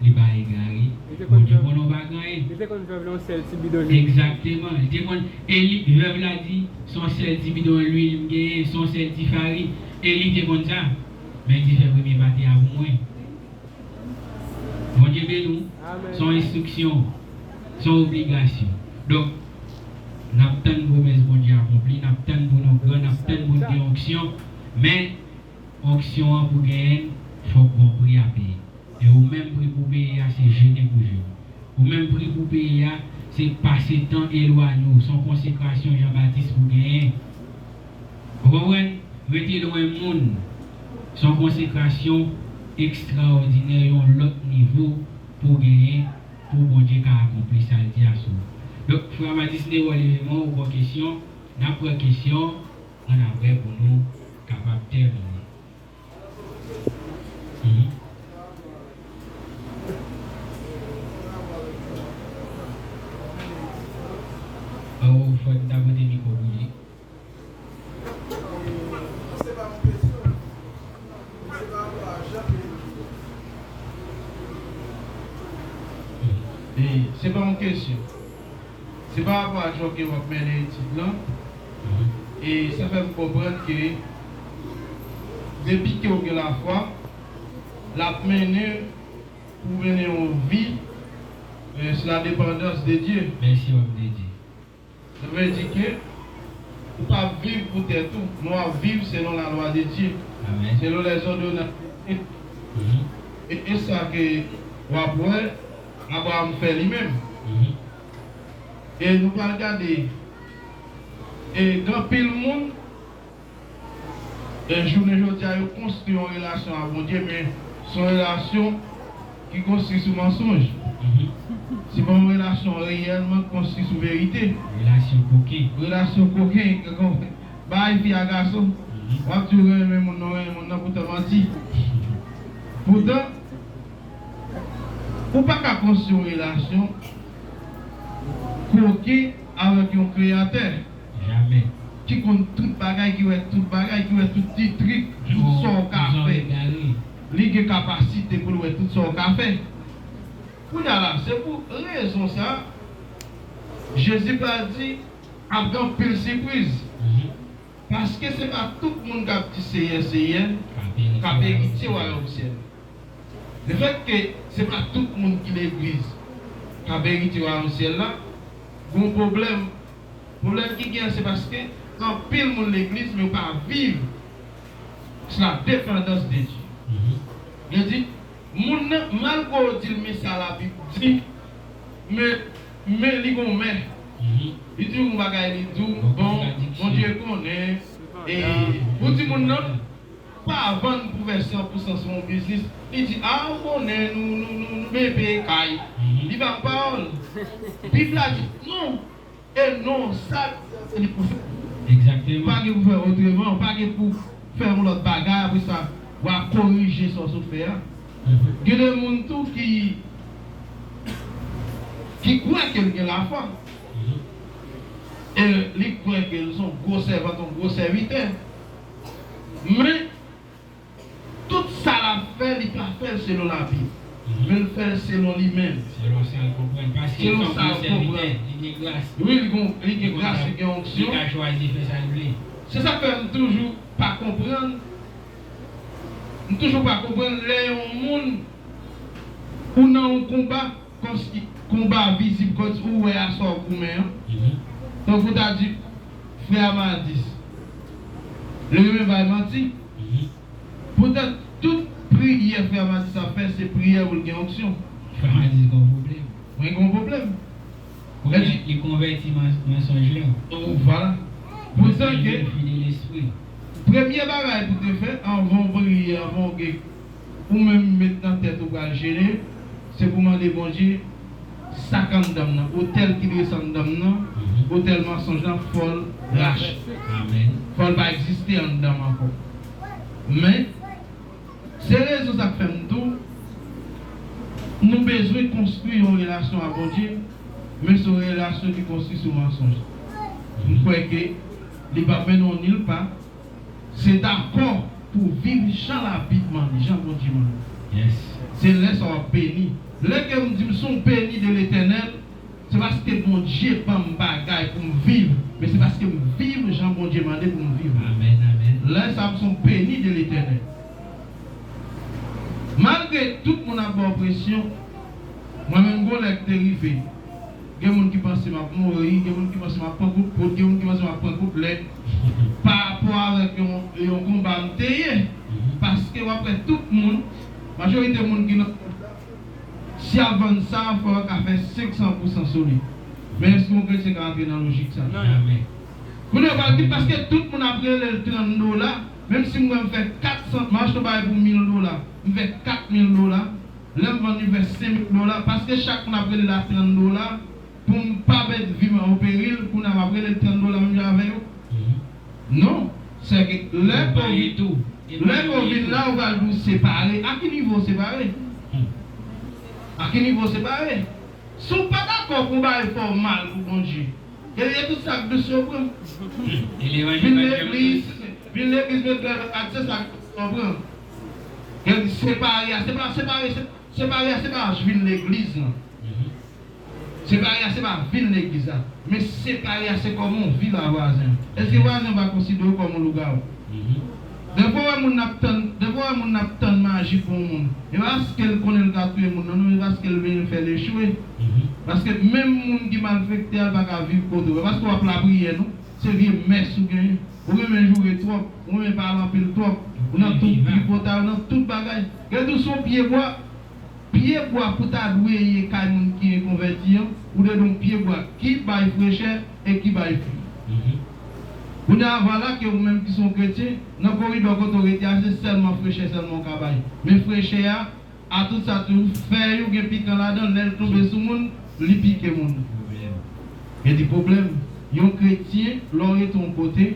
Li pa egare. Bondye konn ou pa gen anyen. Li te konn vèv la yon sèl ti bidon lwil. Egzakteman. Li te konn, e li, vèv la di, se yon sèl ti bidon lwil m genyen, se yon sèl ti farin. E li te konn sa. Men li fè premye pati a pou mwen. Bondye beni w. Amèn. Se yon enstriksyon, se yon obligasyon. Donk, n ap tann pwomès Bondye akonpli, n ap tann pou nou gran, n ap tann pou n gen onksyon, men onksyon an pou genyen l, fòk gon pri a peye. E ou menm, pri pou peye a, se jene pou jene. Ou menm, pri pou peye a, se pase tan elwanye w, se yon konsekrasyon Jan Batis pou genyen. Ou konprann? Rete lwen moun. Se yon konsekrasyon ekstraòdinè, yon lòt nivo pou w genyen, pou Bondye ka akonpli sa l di a sou ou. Donk, frè Matis Newò, leve men w, ou gon kesyon, n ap pran kesyon, annapre pou nou kapab tèmine. Mhm. Oh, fò n ta pote mikwo pou li. E se pa yon kesyon. Se pa rapò a jan ke w ap mennen etid lan. E sa fè m konprann ke depi ke w gen lafwa, l ap mennen pou mennen yon vi, euh, sou la depandans de Dye. Mèsi, òm de Dye. Sa vle di ke ou p ap viv pou tèt ou, men w ap viv selon lalwa de Dye, amèn, selon lèzòdonans de Dye. Mhm. E, e sa ke w ap wè Abraram fè li menm. Mhm. E nou pral gade, e gen anpil moun, e jounen jodi a, yo konstwi yon relasyon ak Bondye, men se yon relasyon ki konstwi sou mansonj. Mhm. Se pa yon relasyon reyèlman konstwi sou verite. Relasyon koken. Relasyon koken, bay fi a gason. Mhm. W ap di w renmen moun nan, renmen moun nan, poutan manti. Poutan, ou pa ka konstwi yon relasyon koken avèk yon kreyatè ki konn tout bagay, ki wè tout bagay, ki wè tout ti trik, tout sa w ka fè. Li gen kapasite pou l wè tout sa w ka fè. Kounye a la, se pou rezon sa a, Jezi pral di, ap gen anpil sipriz. Paske se pa tout moun k ap di Seyè, Seyè, k ap eritye wayòm syèl la. Lefètke se pa tout moun ki legliz k ap eritye wayòm syèl la, gen yon pwoblèm. Pwoblèm ki gen an, se paske anpil moun legliz, men yo pa viv la dépendance de Dieu. Yo di, moun nan, malgre w di l, men sa Labib di, men, men li gon men. Li di yon bagay, li di w, bon, Bondye konnen. E ou di moun nan, pa vann pou fè san pou san, se yon biznis. Li di, a, ou konnen, nou, nou, nou, nou byen peye kay. Li ba w pawòl. Bib la di, non. E non, sa li pou fè. Egzakteman. Pa gen pou fè otreman, pa gen pou fè yon lòt bagay, apre sa, w a korije sa w sot fè a. Gen de moun tou ki, ki kwè ke l gen lafwa. E li kwè ke l se yon gwo sèvant, yon gwo sèvitè. Men, tout sa l ap fè, li pa fè l selon Labib. Men l fè l selon li menm. Selon sa l konprann. Paske li se yon gwo sèvitè, li gen gras. Wi, li gen, li gen gras, li gen onksyon. Li ka chwazi fè sa l vle. Se sa k fè m toujou pa konprann. M toujou pa konprann lè yon moun ou nan yon konba, kòmsi konba vizib, kòmsi ou wè a sa w goumen an. Tankou w ta di, frè Amadis, li renmen bay manti. Poutan, tout priyè frè Amadis ap fè, se priyè pou l gen onksyon. Frè Amadis gen yon pwoblèm. Mwen gen yon pwoblèm. Kounye a, li konvèti man-, mansonj lan. Vwala. Poutan ke, premye bagay pou te fè, anvan w priye, anvan w gen, ou menm met nan tèt ou pral jene, se pou mande Bondye, sa k anndan m nan, otèl ki drese anndan m nan, otèl mansonj lan, fò l rache. Amèn. Fò l pa egziste anndan m ankò. Men, se rezon sa k fè m di w, nou bezwen konstwi yon relasyon ak Bondye, men se yon relasyon ki konstwi sou mansonj. M kwè ke li p ap mennen w nil pa. Se dakò pou viv jan Labib mande, jan Bondye mande. Se lè sa w ap beni. Lè ke m di m se yon beni de Letènèl, se paske Bondye ban m bagay pou m viv, men se paske m viv jan Bondye mande pou m viv. Amèn, amèn. Lè sa a, m se yon beni de Letènèl. Malgre tout moun ap ba w presyon, mwen menm, gon lè k te rive. Gen moun ki panse m ap mouri, gen moun ki panse m ap pran kout poud, gen moun ki panse m ap pran kout lèt. Pa rapò avèk yon, yon konba m te ye. Paske w ap wè tout moun, majorite moun ki nan Si y ap vann sa, fò yo ka fè senk san pou san sou li. Men èske yon kretyen ka antre nan lojik sa? Kounye a, w pral kit, paske tout moun ap rele l trant dola, menm si m wè m fè kat san, m achte yon bagay pou mil dola, m fè kat mil dola, lè m vann li fè senk mil dola, paske chak moun ap rele l a trant dola, pou m pa met vi m an peril, kounye a m ap rele l trant dola menm jan avè yo? Non. Sèke lè ke w vin, lè ke w vin la, ou pral di w separe. A ki nivo w separe? A ki nivo w separe? Si w pa dakò pou yon bagay fè w mal pou Bondye, ebyen tout sa k dous yo pran. Vin legliz, vin legliz met grèv ak se sa k dous yo pran. Yo di separe a, se pa separe, se, separe a, se pa vin legliz lan. Separe a se pa vin legliz la, men separe a se kòman w viv a vwazen an. Èske vwazen an pa konsidere w kòm yon lougawou? Dèfwa w wè moun nan ap tann, dèfwa w wè moun nan ap tann maji pou yon moun, e paske l konnen l ka touye moun nan, non, e paske l vle fè l echwe. Paske menm moun ki malfekte a, l pa ka viv kote w, e paske w ap lapriyè, non, se vye mès ou genyen. Ou renmen joure twòp, ou renmen pale anpil twòp, ou nan tout tripotay, ou nan tout bagay. Gade w se yon pyebwa, pyebwa pou ta dwe ye kay moun ki rekonvèti an, ou dwe yon pyebwa ki bay frechè e ki bay fwi. Kounye a, vwala ke ou menm ki se yon kretyen, nan koridò kote w rete a, se sèlman frechè sèlman w ka bay. Men frechè a, a tout sa tou, fèy ou gen pikan ladan l, lè l tonbe sou moun, li pike moun. Gen de pwoblèm. Yon kretyen, lè w rete yon kote,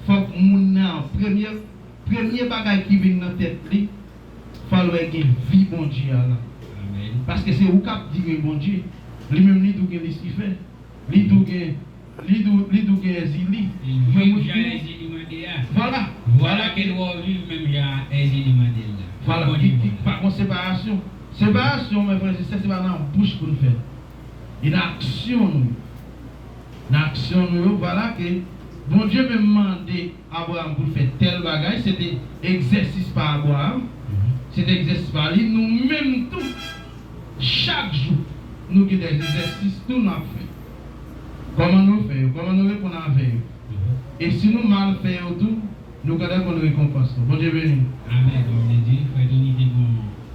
Fòk moun nan, premye, premye bagay ki vin nan tèt li, fò l wè gen vi Bondye a la. Amèn. Paske se ou k ap dirije Bondye. Li menm li tou gen Lisifè. Li tou gen, li tou, li tou gen Èzili. Li viv jan Èzili mande a. Vwala. Vwala ke l wè w viv menm jan Èzili mande l la. Vwala. Ki, ki pa gon separasyon. Separasyon, mè frè e sè, se pa nan bouch pou n fè l. E nan aksyon nou yo. Nan aksyon nou yo, vwala ke Bondye menm mande Abraram pou l fè tèl bagay, se te egzèsis pa Abraram, se te egzèsis pa li. Nou menm tou, chak jou, nou gen de egzèsis tou n ap fè. Kòman nou fè yo? Kòman nou reponn avè yo? E si nou mal fè yo tou, nou gentan konn rekonpans nou. Bondye beni. Amèn. Bondye beni. Frè Tony te gen yon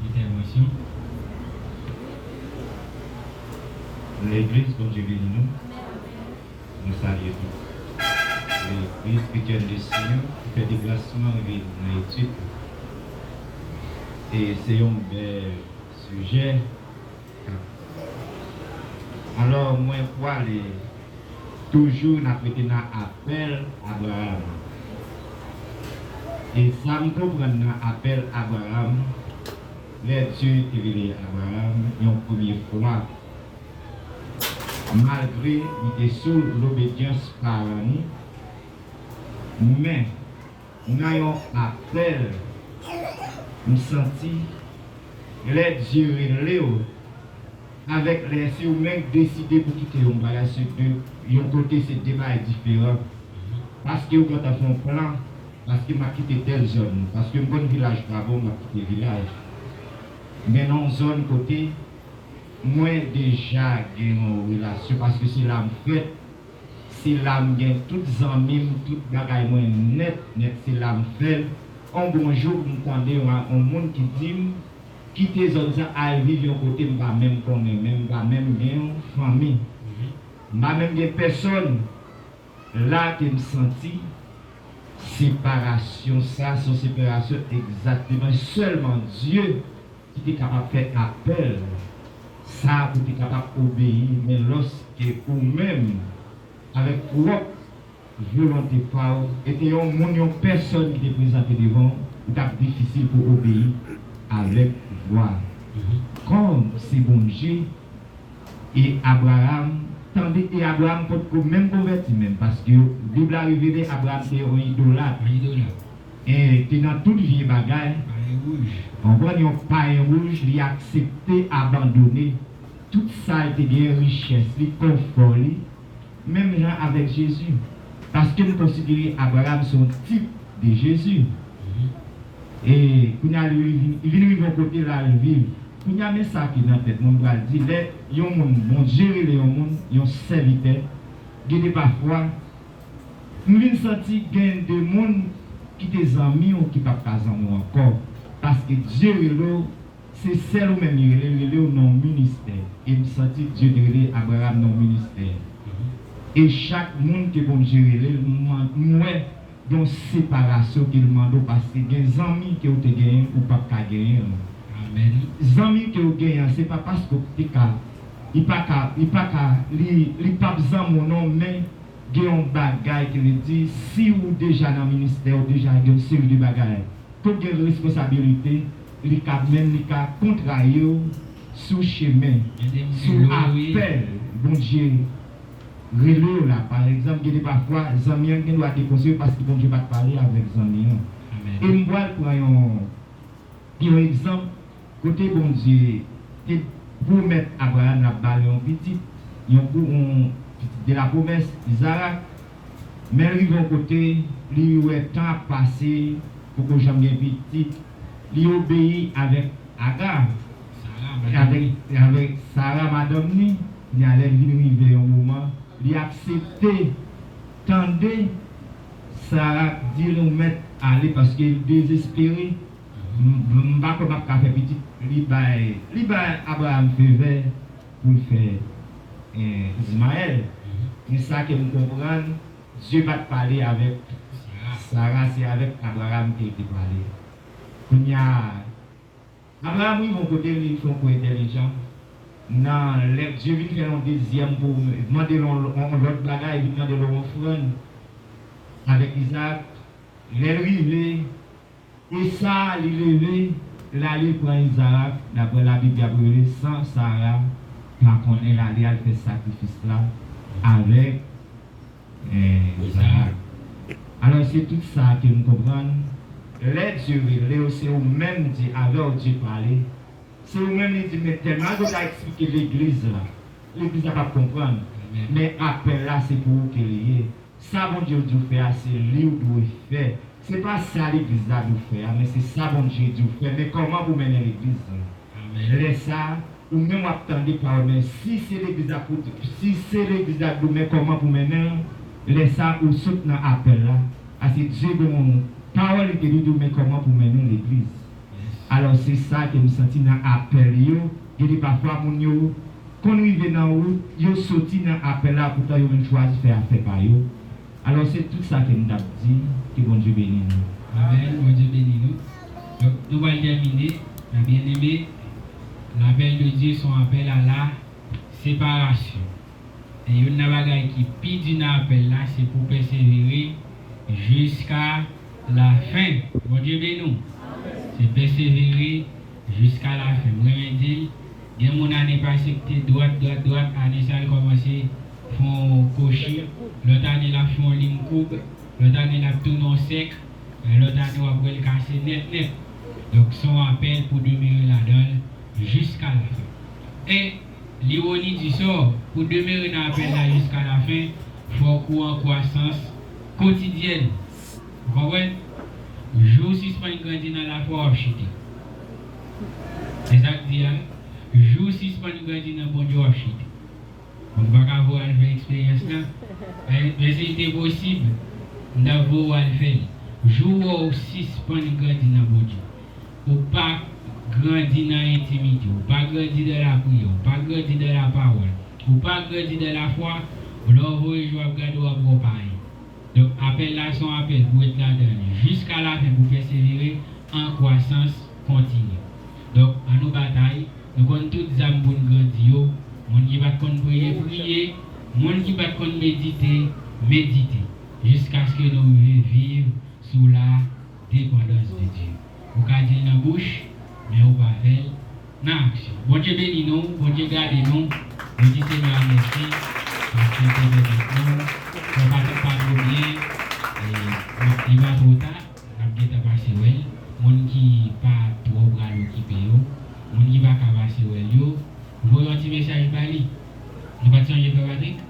entèvansyon. Legliz, Bondye beni nou. Nou salye tout legliz Kretyen de Siyon ki fè deplasman rive nan etid. E se yon bèl sijè. Alò, mwen pwale toujou n ap rete nan apèl Abraram. E sa m konprann nan apèl Abraram, lè Dye te rele Abraram yon premye fwa, malgre li te sou lobedyans paran li, men nan yon apèl, m santi lè Dye rele w, avèk lè se ou menm k deside pou kite yon bagay, se de yon kote, se de bagay diferan. Paske ou gentan fè yon plan, paske m ap kite tèl zòn, paske m konn vilaj pa bon, m ap kite vilaj. Men nan yon zòn kote mwen deja gen yon relasyon, paske se la m fèt, se la m gen tout zanmi m, tout bagay mwen nèt, nèt, se la m fè l. On bon jou, m tande yon, yon moun ki di m, kite zòn sa, al viv yon kote m pa menm konnen, men m pa menm gen yon fanmi. M pa menm gen pèsòn. La ke m santi separasyon sa, se yon separasyon egzakteman sèlman Dye ki te kapab fè apèl sa pou te kapab obeyi, men lòske ou menm, avèk pwòp volonte pa w, e te yon moun, yon pèsòn ki te prezante devan w, li t ap difisil pou obeyi avèk vwa. Kòm se Bondye, e Abraram tande, e Abraram potko menm konvèti menm, paske Bib la revele Abraram te yon idolat. Yon idolat. E te nan tout vye bagay. Payen wouj. Konprann, yon payen wouj, li aksepte abandone tout sa l te gen, richès li, konfò li, menm jan avèk Jezi. Paske m konsidere Abraram se yon tip de Jezi. E kounye a, li vin, li vin rive yon kote l al viv. Kounye a, men sa ki nan tèt mwen, m pral di, lè yon moun, Bondye rele yon moun, yon sèvitè, gen de pafwa, m vin santi gen de moun ki te zanmi w ki p ap ka zanmi w ankò. Paske Dye rele w, se sèl ou menm li rele, li rele w nan yon ministè. E m santi Dye te rele Abraram nan yon ministè. E chak moun ke Bondye rele, m, m wè gen yon separasyon ke l mande w, paske gen zanmi ke w te genyen, ou p ap ka genyen l. Amèn. Zanmi ke w genyen an, se pa paske w te ka, li pa ka, li pa ka, li, li p ap zanmi w non, men gen yon bagay ke li di, si ou deja nan ministè, ou deja gen yon seri de bagay, ke w gen responsabilite, li ka menm, li ka kontraye w sou chemen, sou apèl Bondye rele w la. Pa egzanp, gen de pafwa, zanmi an gen dwa dekonseye w paske Bondye pa t pale avèk zanmi an. Amèn. E m pral pran yon, yon egzanp kote Bondye te pwomèt Abraram l ap ba l yon pitit, yon pou, yon pitit de la pwomès, Izarak. Men l rive yon kote, li wè tan ap pase, poko janm gen pitit. Li obeyi avèk Aga, avèk, avèk Sara, madanm li. Kounye a, lè l vin rive yon moman, li aksepte tande Sara di l, ou mèt ale, paske l dezespere. M, m pa kwè m ap ka fè pitit. Li bay, li bay Abraram fevè pou l fè, eh, Izmayèl. Men sa ke m konprann, Dye pa t pale avèk Sara, se avèk Abraram ke l te pale. Kounye a, Abraram rive yon kote, li fè yon kou entèlijan. Nan lè Dye vin fè yon dezyèm pou mande l yon, yon lòt bagay, vin mande l yon ofrann. avèk Izak, lè l rive, Esau li leve, l ale pran Izak, daprè Labib y ap rele san Sara pa konnen, l ale al fè sakrifis la avèk, eh, Izak. Alò, se tout sa ke m konprann. Lè Dye rele w, se ou menm Dye, avè w Dye pale. Se ou menm li di, men tèlman yo ta eksplike legliz la, legliz la p ap konprann. Amèn. Men apèl la, se pou ou ke li ye. Sa Bondye di w fè a, se li w dwe fè. Se pa sa legliz la di w fè a, men se sa Bondye di w fè. Men kòman pou mennen legliz la? Amèn. Lè sa, ou menm w ap tande pawòl, men si se legliz la pou, si se legliz la di w, men kòman pou mennen l, lè sa, ou sot nan apèl la. Paske Dye gen yon pawòl li te di w, men kòman pou mennen legliz. Yes. Alò, se sa ke m santi nan apèl yo. Gen de pafwa, moun yo konn rive nan wout, yo soti nan apèl la, poutan yo menm chwazi fè afè pa yo. Alò, se tout sa ke m t ap di, ke Bondye beni nou. Amèn, Bondye beni nou. Donk, nou pral tèmine, mes bien-aimés, l'appel de Dieu, son appel à la séparation. E youn nan bagay ki pi di nan apèl la, se pou pèsevere jiska lafen. Bondye beni w. Se pèsevere jiska lafen. M renmen di l, gen moun ane pase ki te dwat, dwat, dwat, ane sa l kòmanse fè yon kochi, lòt ane l ap fè yon liy koub, lòt ane l ap tounen yon sèk, e lòt ane w ap wè l kase nèt, nèt. Donk, se yon apèl pou demere ladan l jiska lafen. E, lironi di sò, pou demere nan apèl la jiska lafen, fòk ou an kwasans kotidyèn. Ou konprann? Jou w sispann grandi nan lafwa, w ap chite. Se sa k di a. Jou w sispann grandi nan Bondye, w ap chite. Bon, m pa ka voye w al fè eksperyans lan. Men, men si l te posib, m t ap voye w al fè l. Jou w wè w sispann grandi nan Bondye, ou pa grandi nan entimite, ou pa grandi dan lapriyè, ou pa grandi dan lapawòl, ou pa grandi dan lafwa, lè w voye je w ap gade, w ap wè w pa anyen. Donk, apèl la se yon apèl pou w ret ladan l jiska lafen, pou w pèsevere an kwasans kontinye. Donk, ann nou batay, nou konn tout zam pou n grandi yo, moun ki pa t konn priye, priye, moun ki pa t konn medite, medite, jiskaske nou rive viv sou la depandans de Dye. Ou ka di l nan bouch, men ou pa fè l nan aksyon. Bondye beni nou, Bondye gade nou, nou di Senyè a mèsi, paske l te pèmèt nou, fè w pa t, pa twò byen, e, li pa twò ta, n ap gentan pase wè l. Moun ki pa twò pral okipe yo, moun ki pa ka pase wè l yo, voye yon ti mesaj ba li. Nou pa t sonje frè Patrick?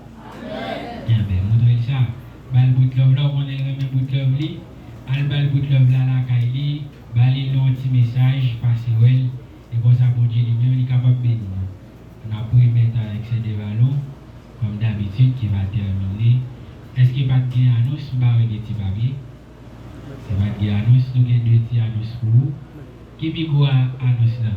Enben, montre l sa. Ba l bout love la, ou konnen l renmen bout love li. Al ba l bout love la lakay li, ba li yon ti mesaj, pase wè l. E konsa, Bondye li menm, li kapab beni nou. N ap remèt avèk sè Devalon, kòm dabitid, ki va tèmine. Èske pa t gen anons? M pa wè gen ti papye. Si pa t gen anons, nou gen de ti anons pou ou. Ki pi gwo a-, anons lan?